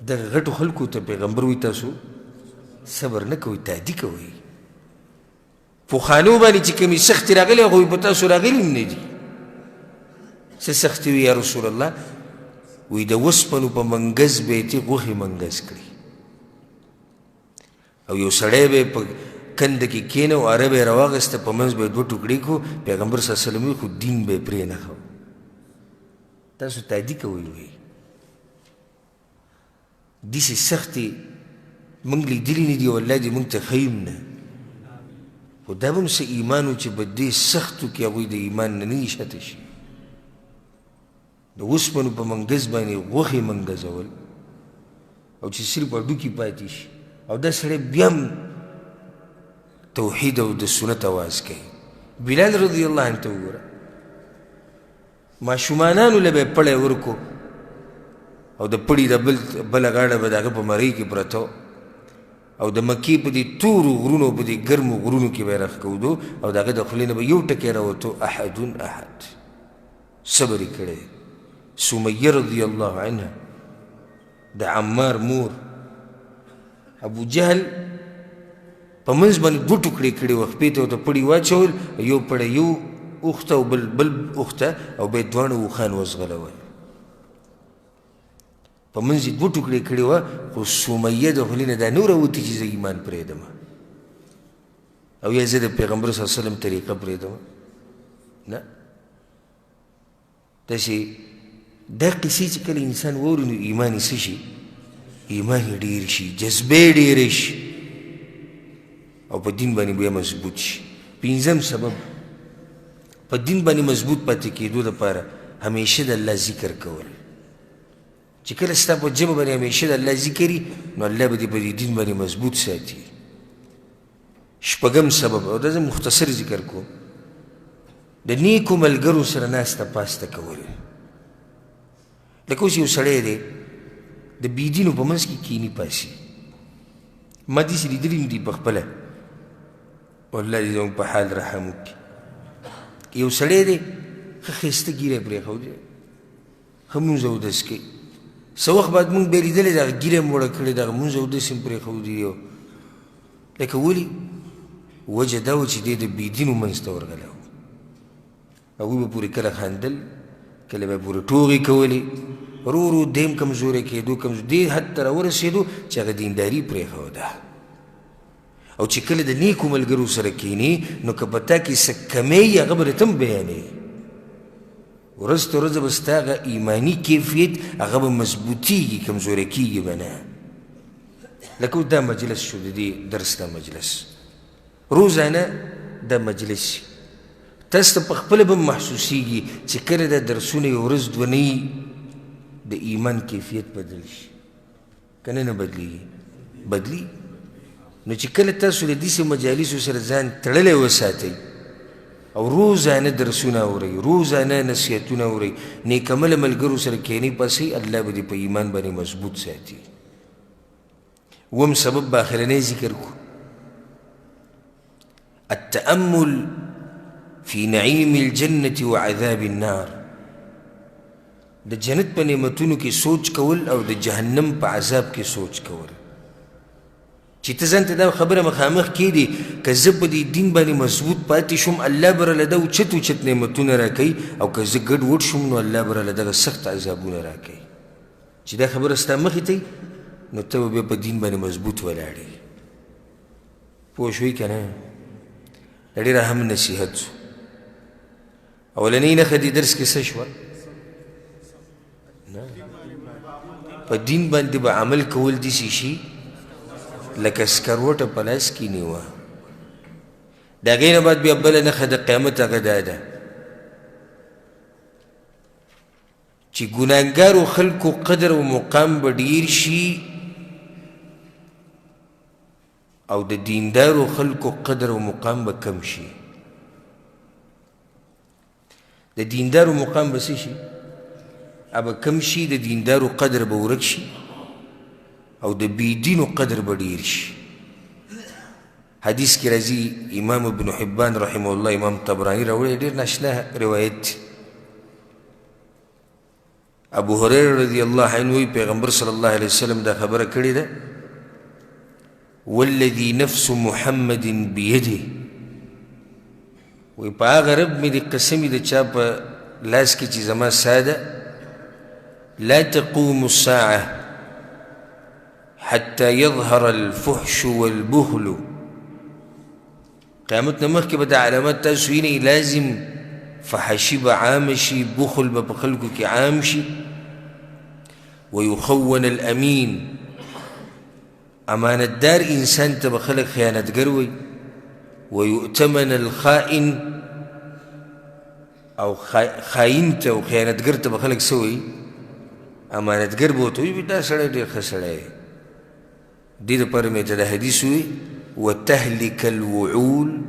دغه غټو خلکو ته پیغمبر وی تاسو صبر نه کوئ، تادي کوئ. پخوانو باندې چې کومې سختې راغلې هغوی په تاسو راغلي هم نه دي. څه سختې وي یا رسول الله؟ وی د وسپنو په منګز به یې تې غوښې منګز کړي، او یو سړی به په کنده کې کښېنه او اره به یې راواخیسته، په منځ به یې دوه ټوکړې کړو. پیغمبر صلی الله علیه وسلم وایي خو دین به یې پرې نه ښوه. تاسو تادي کوئ. وایي داسې سختې موږ لیدلي نه دي او الله دې موږ ته ښیي هم نه، خو دا به هم څه ایمان و چې په دې سختو کې هغوی د ایمان نه نه دي شاته شي. د اوسپنو په منګز باندې غوښې منګزول او چې صرف هډوکي پاتې شي، او دا سړی بیا هم توحید او د سنت اواز کوي. بلال رضی الله عنه ته وګوره، ماشومانانو له به یې پړی ورکو او د پړي د بله غاړه به د هغه په مرۍ کې پرته او د مکې په دې تورو غرونو، په دې ګرمو غرونو کې به یې راښکودو او د هغه د خولې نه به یو ټکی راوتو، احد احد. صبر یې کړی. سمیه رضی الله عنها د عمار مور، ابو جهل په منځ باندې دوه ټوکړې کړې وه، خپې ته ورته پړي واچول، یو پړی یو اوښته او بل بل اوښته، او بیا یې دواړه اوښان وځغلول. په منځ یې دوه ټوکړې کړې وه، خو سمیه د خولې نه دا نه راوتي چې زه ایمان پرېږدم او یا زه د پیغمبر صلی الله علیه وسلم طریقه پرېږدم. نه، داسې دا قصې چې کله انسان واوري نو ایمان یې څه شي؟ ایمان یې ډېر شي، جذبې ډېرې شي او په دین باندې بیا مضبوط شي. پنځم سبب، په دین باندې مضبوط پاتې کېدو دپاره همیشه د الله ذکر کول. چې کله ستا په ژبه باندې همیشه د الله ذکر وي نو الله به دې په دې دین باندې مضبوط ساتي. شپږم سبب، او دا زه مختصر ذکر کوم، د نیکو ملګرو سره ناسته پاسته کول. لکه اوس یو سړی دی د بېدینو په منځ کې کیني پاسي، ما داسې لیدلي هم دي په خپله، والله دې زموږ په حال رحم وکړي. یو سړی دی ښه ښایسته ږیره یې پرېښودې، ښه مونځ اودس کوي، څه وخت بعد مونږ بیا لیدلی دغه ږیره یې هم وړه کړې، دغه مونځ اودس یې هم پرېښودي دی. لکه ولې؟ وجه دا وه چې دی د بېدینو منځ ته ورغلی و، هغوی به پورې کله خندل، کله به پورې ټوغې کولې، ورو ورو دی هم کمزوری کېدو، کمزوری دې حد ته راورسېدو چې هغه دینداري پرېښوده. او چې کله د نیکو ملګرو سره کښېني نو که په تا کې څه کمی وي هغه به درته هم بیانوي. ورځ تر ورځې به ستا هغه ایماني کیفیت هغه به مضبوطېږي، کمزوری کېږي به نه. لکه اوس دا مجلس شو، د دې درس دا مجلس روزانه دا مجلس تاسو ته په خپله به محسوسېږي چې کله دا درسونه یو ورځ دوه نه وي د ایمان کیفیت بدل شي، که نه نه بدلېږي؟ بدلي. نو چې کله تاسو له داسې مجالسو سره ځان تړلی وساتئ او روزانه درسونه اورئ، روزانه نصیحتونه اورئ، نیکعمله ملګرو سره کښېنئ پاسئ، الله به دې په ایمان باندې مضبوط ساتي. اووم سبب به اخرنی ذکر کو، التأمل في نعيم الجنة وعذاب النار. د جنت په نعمتونو کې سوچ کول او د جهنم په عذاب کې سوچ کول. چې ته ځان ته دا خبره مخامخ کېدې که زه په دې دین باندې مضبوط پاتې شوم الله به راله دا اوچت اوچت نعمتونه راکوي، او که زه ګډ وډ شوم نو الله به راله دغه سخت عذابونه راکوي. چې دا خبره ستا مخې ته نو ته به بیا په دین باندې مضبوط ولاړ یې. پوه شوئ که نه؟ دا ډېر اهم نصیحت شو. اولنۍ نښه دې درس کې څه شوه؟ په دین باندې به عمل کول داسې شي لکه سکروټه په لاس کې نیوه. د هغې نه بعد بیا بله نښه د قیامت هغه دا ده چې ګناهګارو خلکو قدر او مقام به ډیر شي او د دیندارو خلکو قدر او مقام به کم شي. د دیندارو مقام به څه شي؟ به کم شي، د دیندارو قدر به ورک شي او د بېدینو قدر به ډیر شي. حدیث کې راځي، امام ابن حبان رحمه الله، امام طبراني راوړی، ډېر ناشنا روایت دی. ابو هريره رضی الله عنه وی پیغمبر صلی الله علیه وسلم دا خبره کړې ده، والذي نفس محمد بيده، وی په هغه رب مې د قسم د چا په لاس کې چې زما ساه ده، لا تقوم الساعة حتى يظهر الفحش والبخل. قیامت نه مخکې به دا علامات تاسو وینئ، لازم فحشي به عامه شي، بخل به په خلکو کې عام شي، ویخون الامین، امانتدار انسان ته به خلک خیانتګر وي، ویؤتمن الخائن، او خاین ته او خیانتګر ته به خلک څه وایي؟ امانتګر به ورته وایي، دا سړی ډېر ښه سړی دی. دې دپاره مې ته د حدیث ووایي، وتهلك الوعول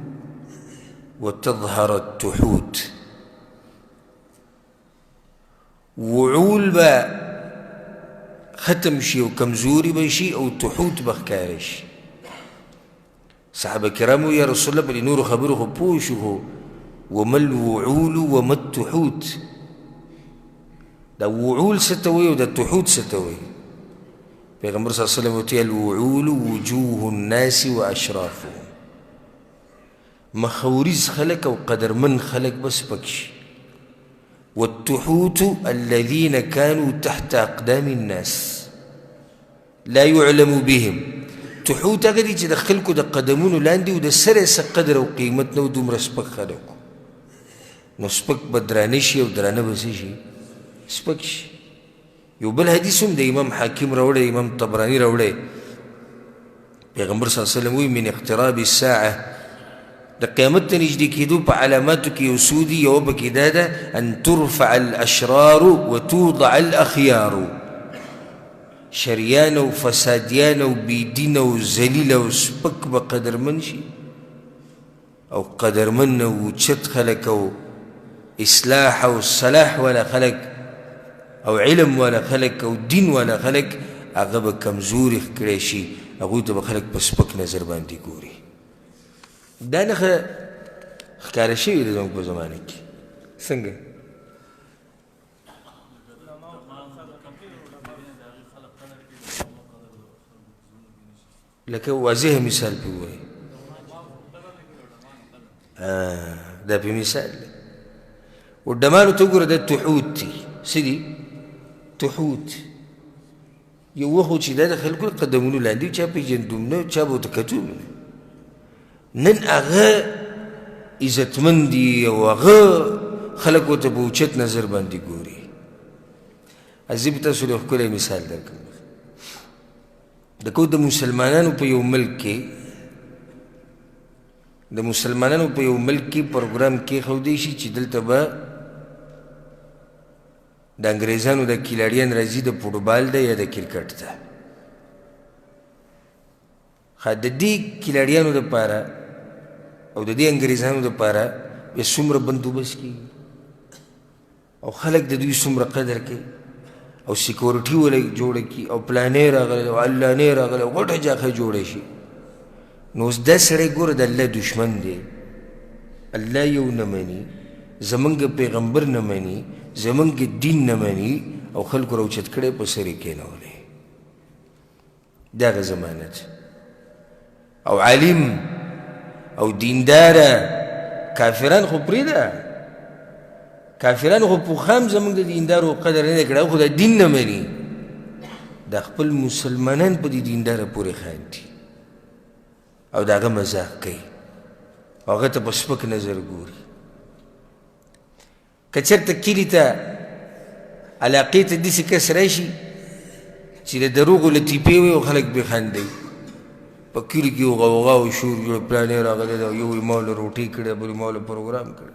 وتظهر التحوت. وعول به ختم شي او کمزوري به شي او تحوت به ښکاره شي. صحابه کرامو یا رسول الله په دې نورو خبرو خو پوه شو، خو وما الوعول وما التحوت، دا وعول څه ته وایي او دا تحوت څه ته وایي؟ پیغمبر صلی الله علیه وسلم ورته الوعول وجوه الناس واشرافهم، مخوریز خلک او قدرمن خلک به سپک شي. والتحوت الذين كانوا تحت أقدام الناس لا يعلم بهم. تحوت هغه دي چې د خلکو د قدمونو لاندې او د سره څه قدر او قیمت نه و، دومره سپک خلک وو. نو سپک به درانه شي او درانه به څه شي؟ سپک شي. یو بل حدیث هم د امام حاکم راوړی، امام طبراني راوړی، پیغمبر صلی الله علیه وسلم وایي من اقتراب الساعه، د قیامت ته نږدې کېدو په علاماتو کې یو څو دي، یوه پکې دا ده ان ترفع الاشرار وتوضع الاخیار، شریان او فسادیان او بېدین او ذلیل او سپک به قدرمن شي او قدرمن او اوچت خلک او اصلاح او صلاح والا خلک او علم والا خلک او دین والا خلک هغه به کمزوري کړی شي، هغوی ته به خلک په سپک نظر باندې ګوري. دا نښه ښکاره شوې ده زموږ په زمانه کې. څنګه؟ لکه واضح مثال پې ووایي. دا پې مثال دی. و ډمانو ته وګوره، دا تحوت دي. څه دي؟ تحوت. یو وخت و چې دا د خلکو قدمونو لاندې چا پېژندوم نه، چا به ورته کتو نه. نن هغه عزتمند دي او هغه خلک ورته په اوچت نظر باندې ګوري. زه به تاسو له ښکلی مثال درکړم. د کو د مسلمانانو په یو ملک کې، د مسلمانانو په یو ملک کې پروګرام کېښودی شي چې دلته به د انګریزانو د کلاړیان راځي، د فوټبال ده یا د کرکټ ده. ښه، د دې کلاړیانو دپاره او د دې انګریزانو دپاره بیا څومره بندوبست کېږي او خلک د دوی څومره قدر کوي او سیکورټي ولا جوړه کړي او پلانې راغلی او علانې راغلی او غټه جاخه جوړه شي. نو اوس دا سړی ګوره د الله دښمن دی، الله یو نه مني، زمونږ پیغمبر نه مني، زمونږ دین نه مني او خلکو راوچت کړی په سر یې کښېنولی. دغه زمانه ده. او عالم او دینداره کافران خو پرېږده، کافران خو پخوا هم زموږ د دیندارو قدر نه دی کړی، خو د دین نه مني، د خپل مسلمانان په دې دینداره پورې خاندي او د هغه مذاق کوي او هغه ته په سپک نظر ګوري. که چېرته کلي ته علاقې ته داسې کس راشي چې د دروغو لطیفې وي او خلک پرې خاندي، په کلي کې یو غوغا او شور جوړ، پلانی راغلی دی، یو یې ما له روټۍ کړې، بل یې ما له پروګرام کړی.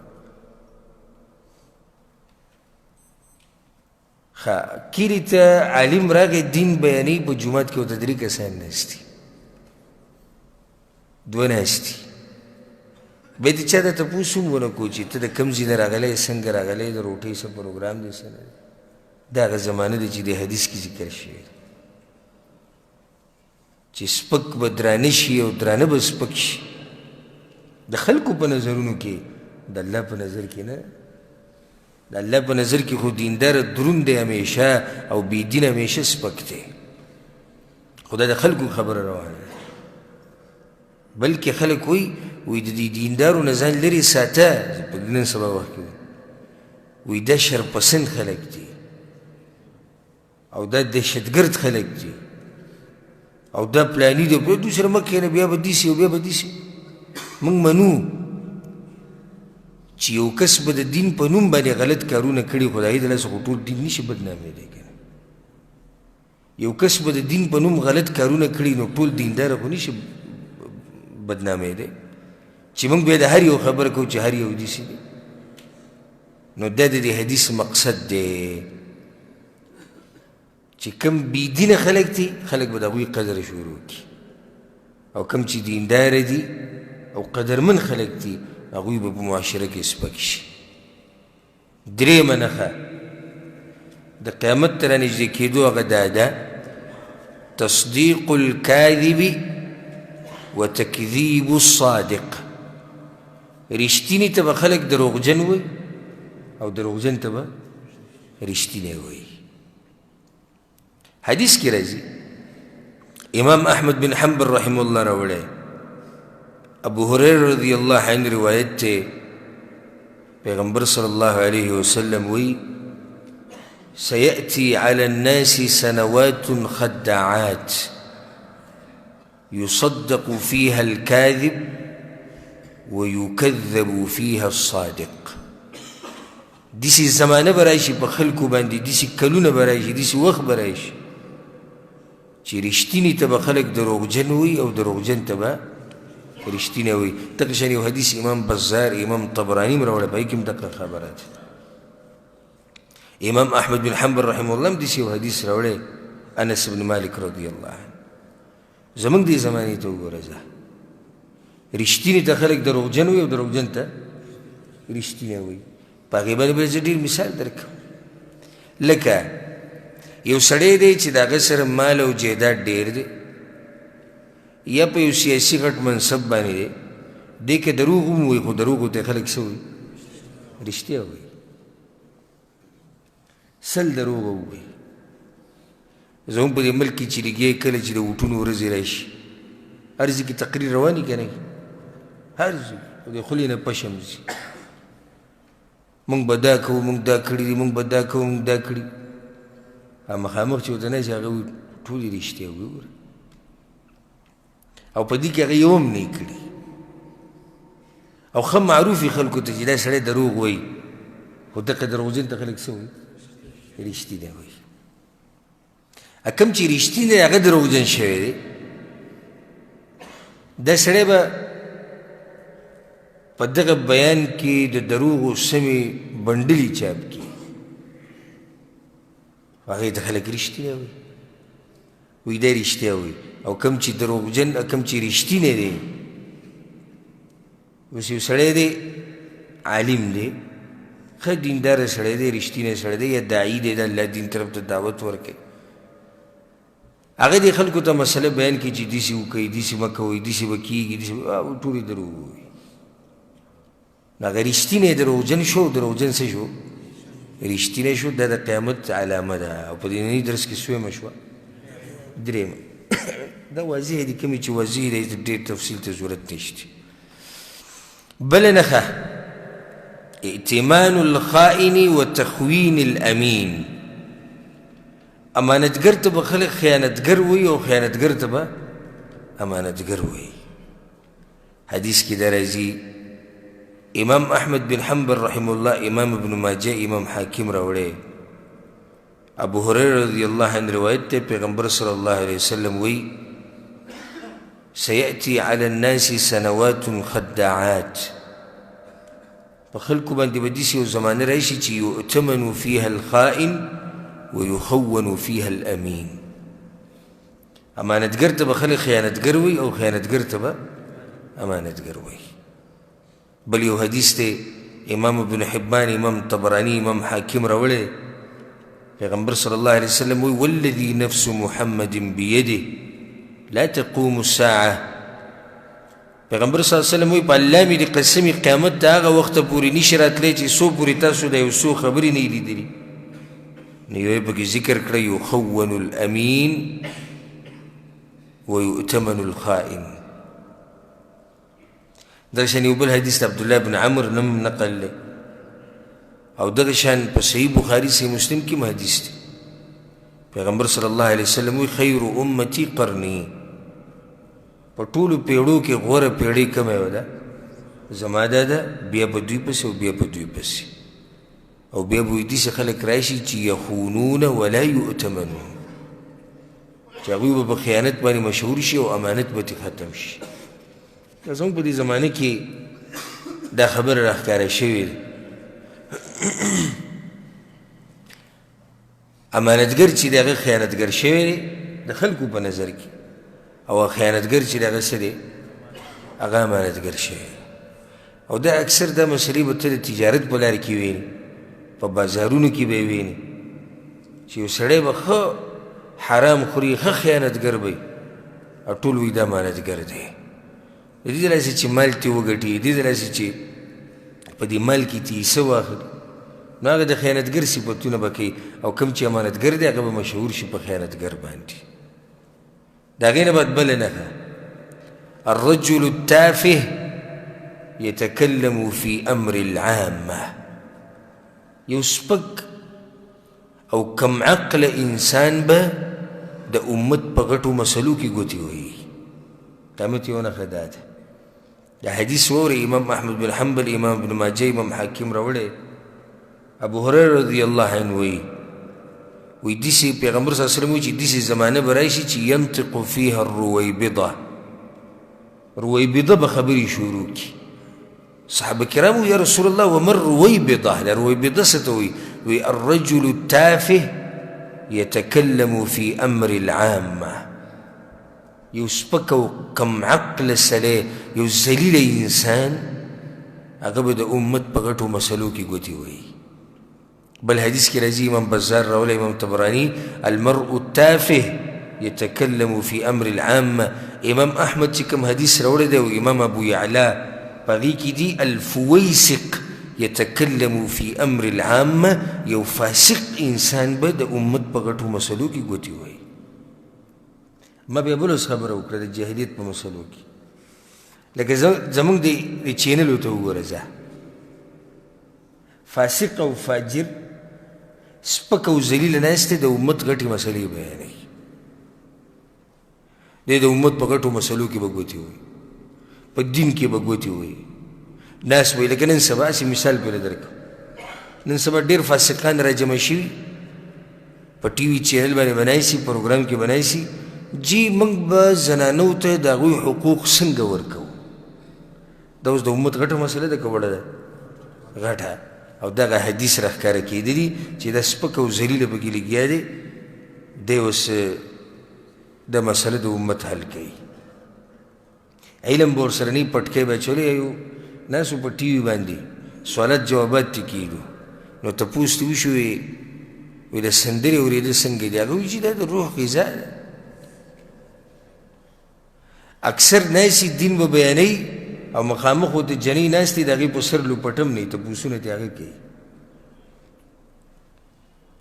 ښه، کلي ته عالم راغی دین بیانوي، په جومات کې ورته درې کسان ناست دي، دوه ناست دي. بیا د چا دا تپوس هم ونه کړو چې ته د کوم ځای نه راغلی یې، څنګه راغلی یې، د روټۍ څه پروګرام دی، څه نه دی. دا هغه زمانه ده چې د حدیث کې ذکر شوی دی چې سپک به درانه شي او درانه به سپک شي د خلکو په نظرونو کې، د الله په نظر کې نه. د الله په نظر کې خو دیندار دروند دی همیشه او بې دینه همیشه سپک دی. خو دا د خلکو خبره روانه ده، بلکې خلک وایي، وایي د دې دیندارو نه ځان لرې ساته. په نن سبا وخت کې وایي دا شرپسند خلک دي او دا دهشتګرد خلک دي او دا پلانی دی، په دوی سره مه کښېنه، بیا به داسې او بیا به داسې. موږ منو چې یو کس به د دین په نوم باندې غلط کارونه کړي، خو د هغې د لاسه خو ټول دین نشي بدنامېدی که نه. یو کس به د دین په نوم غلط کارونه کړي نو ټول دینداره خو نشي بدنامېدی چې موږ بیا د هر یو خبره کوو چې هر یو داسې دی. نو دا د دې حدیث مقصد دی چې کوم بې دینه خلک دي، خلک به د هغوی قدر شروع کړي، او کوم چې دینداره دي او قدرمن خلک دي، هغوی به په معاشره کې سپک شي. درېیمه نښه د قیامت ته رانږدې کېدو هغه دا ده، تصدیق الکاذب وتکذیب الصادق. رښتیني ته به خلک دروغجن وایي او دروغجن ته به رښتینی وایي. حدیث کې راځي، امام احمد بن حنبل رحمه الله راوړی، ابو هريره رضی الله عنه روایت ته، پیغمبر صلی الله علیه وسلم وی: سيأتي على الناس سنوات خداعات يصدق فيها الكاذب ويكذب فيها الصادق. داسې زمانه به راشي په خلکو باندې، داسې کلونه به راشي، داسې وخت به راشي چې رښتیني ته به خلک دروغجن وي او دروغجن ته به رښتینی وي. دغه شان یو حدیث امام بزار، امام طبراني هم راوړی، په هغې کې هم دغه خبره ده. امام احمد بن حنبل رحمه الله هم داسې یو حدیث راوړی، انس بن مالک رضی الله عنه. زموږ دې زمانې ته وګوره، ځه رښتیني ته خلک دروغجن وي او دروغجن ته رښتینی وي. په هغې باندې به زه ډېر مثال درکړم. لکه یو سړی دی چې د هغه سره مال او جایداد ډېر دی، یا په یو سیاسي غټ منصب باندې دی، دی که دروغ هم وایي خو دروغو ته خلک څه وایي؟ رښتیا وایي. 100 دروغ ووایي. زموږ په دې ملک کې چې لګیا کله چې د ووټونو ورځې راشي، هر ځای کې تقریر روان وي که نه؟ هر ځای خو د خولې نه پشم ځي، موږ به دا کوو، موږ دا کړي دي، موږ به دا کوو، موږ دا کړي. مخامخ چې ورته ناست هغه وایي ټولې رښتیا وایي، وګوره. او په دې کې هغه یو هم نه کړي. او ښه معروف وي خلکو ته چې دا سړی دروغ وایي، خو دغه دروغجن ته خلک څه وایي؟ رښتینی وایي. کوم چې رښتینی هغه دروغجن شوی دی، دا سړی به په دغه بیان کې د دروغو سمې بنډلې چاپ کړي، هغې ته خلک رښتینی وایي، وایي دا رښتیا وایي. او کوم چې دروغجن، کوم چې رښتینی دی، اوس یو سړی دی عالم دی، ښه دینداره سړی دی، رښتینی سړی دی، یا داعي دی، د الله دین طرف ته دعوت ورکوي، هغه دې خلکو ته مسله بیان کړي چې داسې وکړئ، داسې مه کوئ، داسې به کېږي، داسې ټولې دروغ ووایي. هغه رښتینی دروغجن شو، دروغجن څه شو؟ رښتینی شو. دا د قیامت علامه ده. او په دې نني درس کې څویمه شوه؟ درېیمه. دا واضح دي، کومې چې واضح دی ډېر تفصیل ته ضرورت نشته. بله نښه ائتمان الخائن وتخوین الامین. امانتګر ته به خلک خیانتګر وایي او خیانتګر ته به امانتګر وایي. حدیث کې دا راځي، امام احمد بن حنبل رحمه الله، امام ابن ماجه، امام حاکم راوړی، ابو هريره رضی الله عنه روایت ته، پیغمبر صلی الله علیه وسلم وایي سيأتي على الناس سنوات خداعات. په خلکو باندې به داسې یو زمانه راشي چې یؤتمن فيها الخائن ويخون فيها الامین. امانتګر ته به خلک خیانتګر وي او خیانتګر ته به امانتګر وي. بل یو حدیث دی، امام ابن حبان، امام طبراني، امام حاکم راوړی، پیغمبر صلی الله علیه وسلم وایي والذي نفس محمد بيده لا تقوم الساعة. پیغمبر صلی الله علیه وسلم وایي په الله مې د قسمې قیامت ته هغه وخته پورې نشي راتلی چې څو پورې تاسو د یو څو خبرې نه یې لیدلي. نو یو یې پکې ذکر کړی یخون الامین ویؤتمن الخائن. دغه شان یو بل حدیث د عبدالله بن عمر نم نقل دی، او دغه شان په صحیح بخاري صحیح مسلم کې هم حدیث دی. پیغمبر صلی الله علیه وسلم وایي خیر امتي قرني. په ټولو پیړو کې غوره پیړۍ کومه یوه ده؟ زما دا ده، بیا په دوی پسې او بیا په دوی پسې، او بیا به داسې خلک راشي چې یخونون ولا یؤتمنون، چې هغوی به په خیانت باندې مشهور شي او امانت به ترې ختم شي. دا زموږ په دې زمانه کې دا خبره راښکاره شوې ده. امانتګر چې د هغه خیانتګر شوی دی د خلکو په نظر کې، او خیانتګر چې د هغه څه دی، هغه امانتګر شوی دی. او دا اکثر دا مسلې به ته د تجارت په لار کې وینې، په بازارونو کې به یې وینې چې یو سړی به ښه حرام خوري، ښه خیانتګر به وي، او ټول وایي دا امانتګر دی. د دې داسې چې مال ترې وګټي، د دې داسې چې په دې مال کې ترې حصه واخلي، نو هغه د خیانتګر صفتونه به کوي، او کوم چې امانتګر دی هغه به مشهور شي په خیانتګر باندې. د هغې نه بعد بله نښه الرجل التافه يتكلم في أمر العامة. یو سپک او کم عقل انسان به د امت په غټو مسلو کې ګوتې وهي. قیامت یو نښه دا ده. دا حدیث واورئ، امام احمد بن حنبل، امام ابن ماجه، امام حاکم راوړی. ابو هريره رضی الله عنه وایي، وایي داسې پیغمبر صلی الله علیه وسلم وایي چې داسې زمانه به راشي چې ینطق فیها الرویبضه، رویبضه به خبرې شروع کړي. صحابه کرام یا رسول الله وما الرویبضه، دا رویبضه څه ته وایي؟ وایي الرجل التافه يتكلم في امر العامه. یو سپک او کم عقل سړی، یو ذلیل انسان هغه به د امت په غټو مسلو کې ګوتې وهي. بل حدیث کې راځي، امام بزار راولی، امام طبراني، المرء التافه يتكلم في امر العامه. امام احمد چې کوم حدیث راوړی دی او امام ابو یعلا په هغې کې دي، الفویسق يتكلم في امر العامه، یو فاسق انسان به د امت په غټو مسلو کې ګوتې وهي. ما بیا بل اوس خبره وکړه د جاهلیت په مسلو کې، لکه زموږ د چینلو ته وګوره، ځه فاسق او فاجر سپک او ذلیل ناست دی، د امت غټې مسلې بیانوي. دی د امت په غټو مسلو کې به ګوتې وهي، په دین کې به ګوتې وهي، ناس وایي. لکه نن سبا هسې مثال پرې درکړم، نن سبا ډېر فاسقان راجمع شوي په ټي وي چینل باندې به ناست، پروګرام کې به ناست، جی موږ به زنانو ته د هغوی حقوق څنګه ورکوو. دا اوس د امت غټه مسله ده که وړه ده؟ غټه. او دغه حدیث راښکاره کېدلی چې دا سپک او ذلیله پکې لګیا دی، دی اوس دا مسله د امت حل کوي. علم به ورسره نه، پټکی به اچولی یو ناسو په ټي وي باندې سوالات جوابات ترې کېدو، نو تپوس ترې وشو، وی د سندرې اورېده څنګه دي؟ هغه وایي چې دا د روح غذا ده. اکثر ناسي دین به بیانوي او مخامخ ورته جنۍ ناستې د هغې په سر لوپټم نه وي، تپوسونه ترې هغه کوي.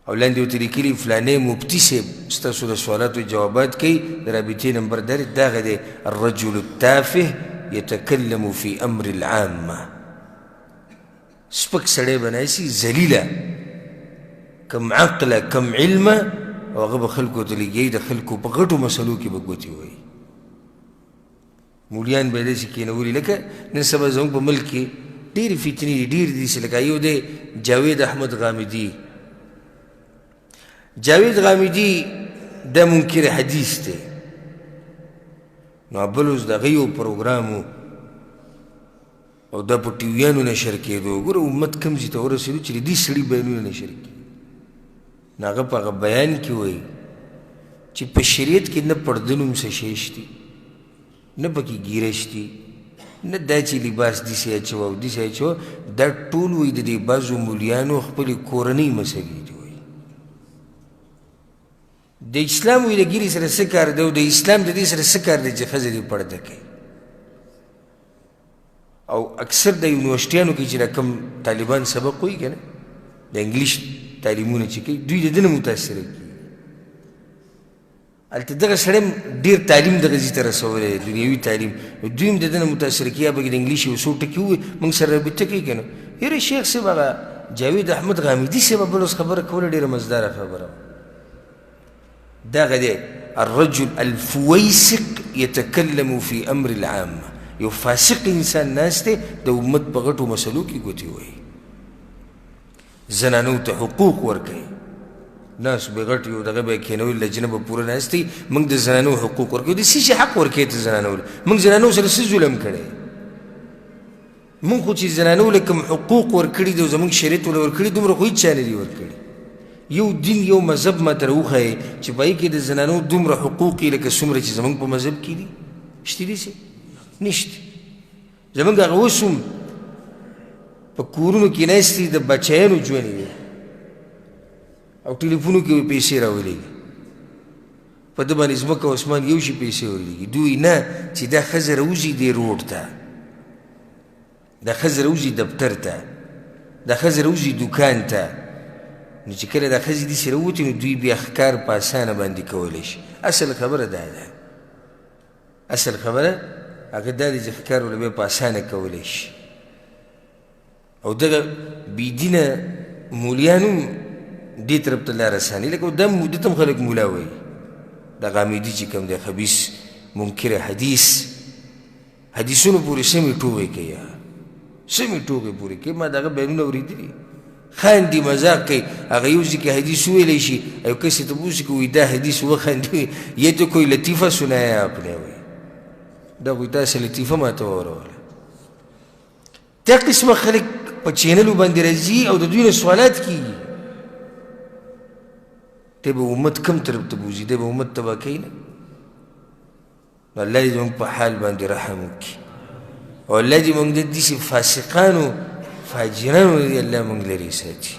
او لاندې ورته لیکلي فلانی مفتي صاحب ستاسو د سوالاتو جوابات کوي، د رابطې نمبر دا دی، دغه دی الرجل التافه يتكلم في امر العامه. سپک سړی به ناسي ذلیله، کم عقله کم علمه، او هغه به خلکو ته لګیایي، د خلکو په غټو مسلو کې به ګوتې وهي. مولیان به یې داسې کښېنولي، لکه نن سبا زموږ په ملک کې ډېرې فتنې دي، ډېرې دي، لکه یو دی جاوید احمد غامدي. جاوید غامدي دا منکر حدیث دی، نو بل اوس د هغه یو پروګرام و او دا په ټي ویانو نشر کېدو. ګوره امت کوم ځای ته ورسېدو چې د دې سړي بیانونه نشر کړي. نو هغه په هغه بیان کې وایي چې په شریعت کې نه پرده نوم څه شی شتي، نه پکې ږیره شتي، نه دا چې لباس داسې اچوه او داسې اچوه، دا ټول وایي د دې بعضو مولیانو خپلې کورنۍ مسلې دي. وایي د اسلام وایي د ږیرې سره څه کار دی او د اسلام د دې سره څه کار دی چې ښځه دې پرده کوي. او اکثر د یونیورسټیانو کې چې دا کوم طالبان سبق وایي که نه، د انګلیش تعلیمونه چې کوي، دوی د ده نه متاثره کېږي. هلته دغه سړی هم ډېر تعلیم دغه ځای ته رسولی دی، دنیوي تعلیم، دوی هم د ده نه متاثره کېږي. یا پکې د انګلیش یو څو ټکي ووایي، موږ سره رابطه کوي که نه. یاره شیخ صاحب هغه جاوید احمد غامدي صاحب بل اوس خبره کوله، ډېره مزداره خبره وه. دغه دی الرجل الفویسق يتكلم في امر العامه، یو فاسق انسان ناست دی د امت په غټو مسلو کې ګوتې وهي، زنانو ته حقوق ورکوي. ناس به غټ یو دغه به یې کښېنولي، لجنه به پوره ناست وي، موږ د زنانو حقوق ورکوو. د څه شي حق ورکوې ته زنانو له؟ موږ زنانو سره څه ظلم کړی؟ موږ خو چې زنانو له کوم حقوق ورکړي دي او زموږ شریعت له ورکړي، دومره خو هېچا نه دي ورکړي. یو دین یو مذهب ما ته راوښیې چې په هغې کې د زنانو دومره حقوق یې لکه څومره چې زموږ په مذهب کې دي، شته دي څه؟ نشته. زموږ هغه اوس هم په کورونو کې ناست دي، د بچیانو ژوند دی او ټلیفونو کې به پیسې راولېږي، په ده باندې ځمکه او اسمان یو شي پیسې ورلېږي. دوی نه چې دا ښځه راوځي دې روډ ته، دا ښځه راوځي دفتر ته، دا ښځه راوځي دوکان ته، نو چې کله دا ښځې داسې راووتې نو دوی بیا ښکار په اسانه باندې کولی شي. اصل خبره دا ده، اصل خبره هغه دا دی چې ښکار ورله بیا په اسانه کولی شي. او دغه بېدینه مولیان هم دې طرف ته لاره اسانوي، لکه دا ده ته هم خلک مولا وایي، دا غامدي چې کوم دی خبیث منکر حدیث، حدیثونو پورې سمې ټوغې کوي، سمې ټوغې پورې کوي. ما د هغه بیانونه اورېدلي، خاندي مذاق کوي. هغه یو ځای کې حدیث وویلی شي، یو کس یې تپوس کوي وایي دا حدیث وخاندي، یې ته کوئی لطیفه سنایا آپ نے، وایي دا خو تاسې لطیفه ماته واوروله. دا قسمه خلک په چینلو باندې راځي او د دوی نه سوالات کېږي. دی به امت کم طرف ته بوځي، دی به امت تباه کوي نه. نو الله دې زموږ په حال باندې رحم وکړي. او الله دې موږ د داسې فاسقانو فاجرانو دې الله موږ لرې ساتي.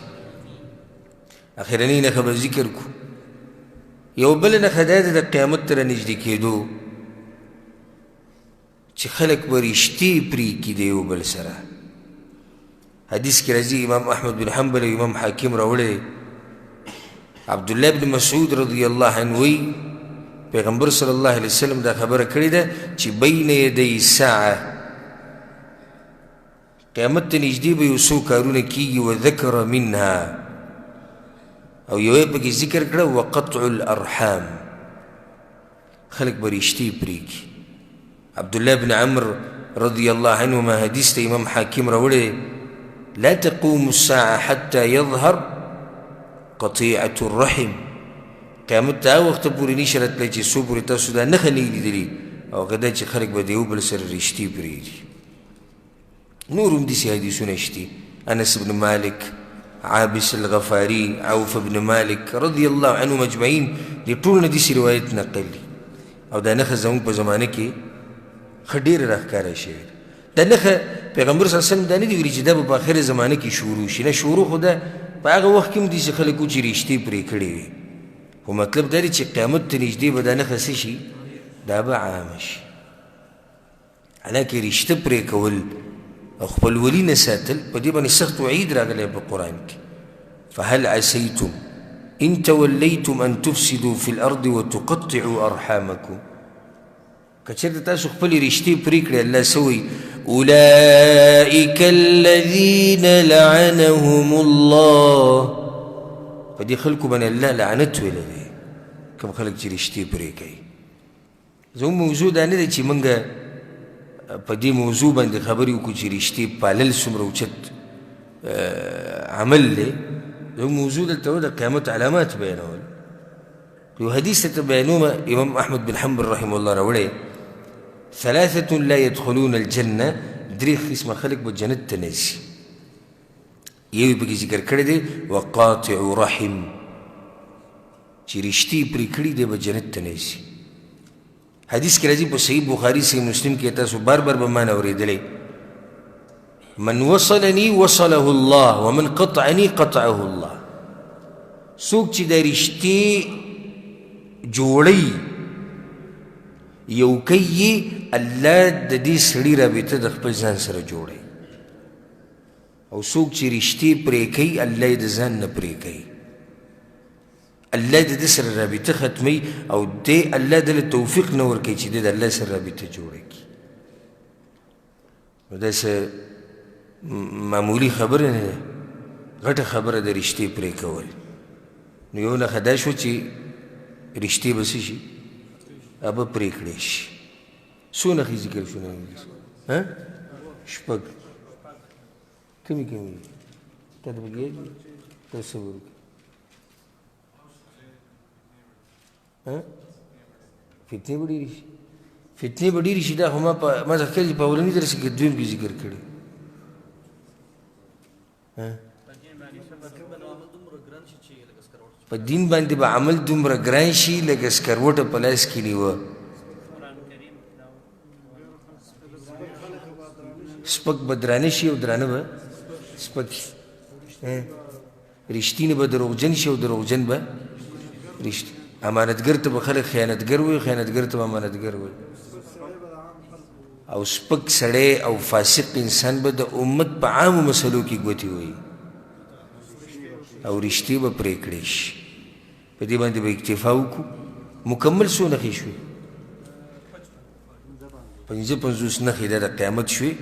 اخرنۍ نښه به ذکر کړو. یو بله نښه دا ده د قیامت ته رانږدې کېدو چې خلک به رشتې پرې کړي د یو بل سره. حدیث کې راځي، امام احمد بن حنبل او امام حاکم راوړی، عبدالله بن مسعود رضی الله عنه وایي پیغمبر صلی الله علیه وسلم دا خبره کړې ده چې بین یدی ساعه، قیامت ته نږدې به یو څو کارونه کیږي، وذکر منها، او یو یې پکې ذکر کړه وقطع الارحام، خلک به رشتې پرې کړي. عبدالله بن عمر رضی الله عنهما حدیث ته امام حاکم راوړی، لا تقوم الساعة حتى يظهر قطيعة الرحم، قیامت ته هغه وخته پورې نشي راتلی چې څو پورې تاسو دا نښه نه وي لیدلي، او هغه دا چې خلک به د یو بل سره رشتې پرېږدي. نور هم داسې حدیثونه شته، انس بن مالک، عابس الغفاري، عوف بن مالک رضی الله عنهم اجمعین، دې ټول نه داسې روایت نقل دي. او دا نښه زموږ په زمانه کې ښه ډېره راښکاره شوې ده. دا نښه پیغمبر صلی الله علیه وسلم دا نه دي ویلي چې دا به په آخره زمانه کې شروع شي، نه، شروع خو ده په هغه وخت کې هم داسې خلک وو چې رشتې پرې کړې وې، خو مطلب دا دی چې قیامت ته نږدې به دا نښه څه شي، دا به عامه شي. حالانکه رشته پرې کول او خپلولي نه ساتل په دې باندې سخت وعید راغلی په قرآن کې. فهل عسیتم ان تولیتم ان تفسدوا فی الارض وتقطعوا ارحامکم، که چېرته تاسو خپلې رشتې پرې کړئ، الله څه وایي؟ اولئک الذین لعنهم الله، په دې خلکو باندې الله لعنت ویلی دی، کوم خلک چې رشتې پرې کوي. زموږ موضوع دا نه ده چې موږ په دې موضوع باندې خبرې وکړو چې رشتې پالل څومره اوچت عمل دی. زموږ موضوع دلته وه د قیامت علامات بیانول. یو حدیث ته بیانوم، امام احمد بن حنبل رحمه الله راوړی، ثلاثة لا يدخلون الجنة، درې قسمه خلک به جنت ته نه ځي. یو یې پکې ذکر کړی دی وقاطع رحم، چې رشتې پرې کړي دی به جنت ته نه ځي. حدیث کې راځي په صحیح بخاري صحیح مسلم کې، تاسو بار بار به ما نه اورېدلی، من وصلني وصله الله ومن قطعني قطعه الله. څوک چې د رشتې جوړوي یو کوي، الله د دې سړي رابطه د خپل ځان سره جوړوي، او څوک چې رشتې پرې کوي الله یې د ځان نه پرې کوي، الله د ده سره رابطه ختموي، او دی الله ده له توفیق نه ورکوي چې دی د الله سره رابطه جوړه کړي. نو دا څه معمولي خبره نه ده، غټه خبره ده رشتې پرې کول. نو یو نښه دا شوه چې رشتې به څه شي، هغه به پرې کړی شي. څو نښې ذکر شو؟ نه شپږ. کومې کومې دي؟ تا ته پکې یاد دي؟ ته صبر وکړه. فتنې به ډېرې شي، فتنې به ډېرې شي. دا خو ما په ما ځکه چې په اولني درس کې دویم کې ذکر کړي. په دین باندې به عمل دومره ګران شي لکه سکروټه په لاس کې نیوه. سپک به درانه شي او درانه به سپک شي. رښتینی به دروغجن شي او دروغجن به رښتینی. امانتګر ته به خلک خیانتګر وایي، خیانتګر ته به امانتګر وایي. او سپک سړی او فاسق انسان به د امت په عامو مسلو کې ګوتې وایي او رښتې به پرې کړی شي. په دې باندې به اکتفا وکړو. مکمل څو نښې شوې؟ 55 نښې دا د قیامت شوې،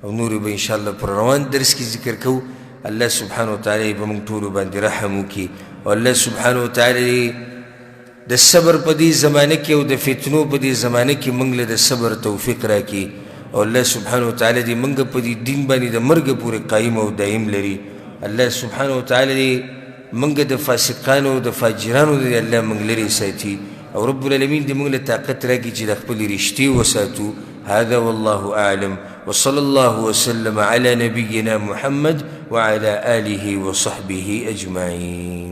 او نورې به انشاءالله پر روان درس کې ذکر کوو. الله سبحانه وتعالی په موږ ټولو باندې رحم وکړي، او الله سبحانه وتعالی د صبر په دې زمانه کې او د فتنو په دې زمانه کې موږ له د صبر توفیق راکړي، او الله سبحانه وتعالی دې موږ په دې دین باندې د مرګ پورې قایم او دایم لري. الله سبحانه وتعالی دې موږ د فاسقانو او د فاجرانو دې الله موږ لرې ساتي، او رب العالمین دې موږ له طاقت راکړي چې د خپلې رشتې وساتو. هذا والله أعلم، وصلى الله وسلم على نبينا محمد وعلى آله وصحبه أجمعين.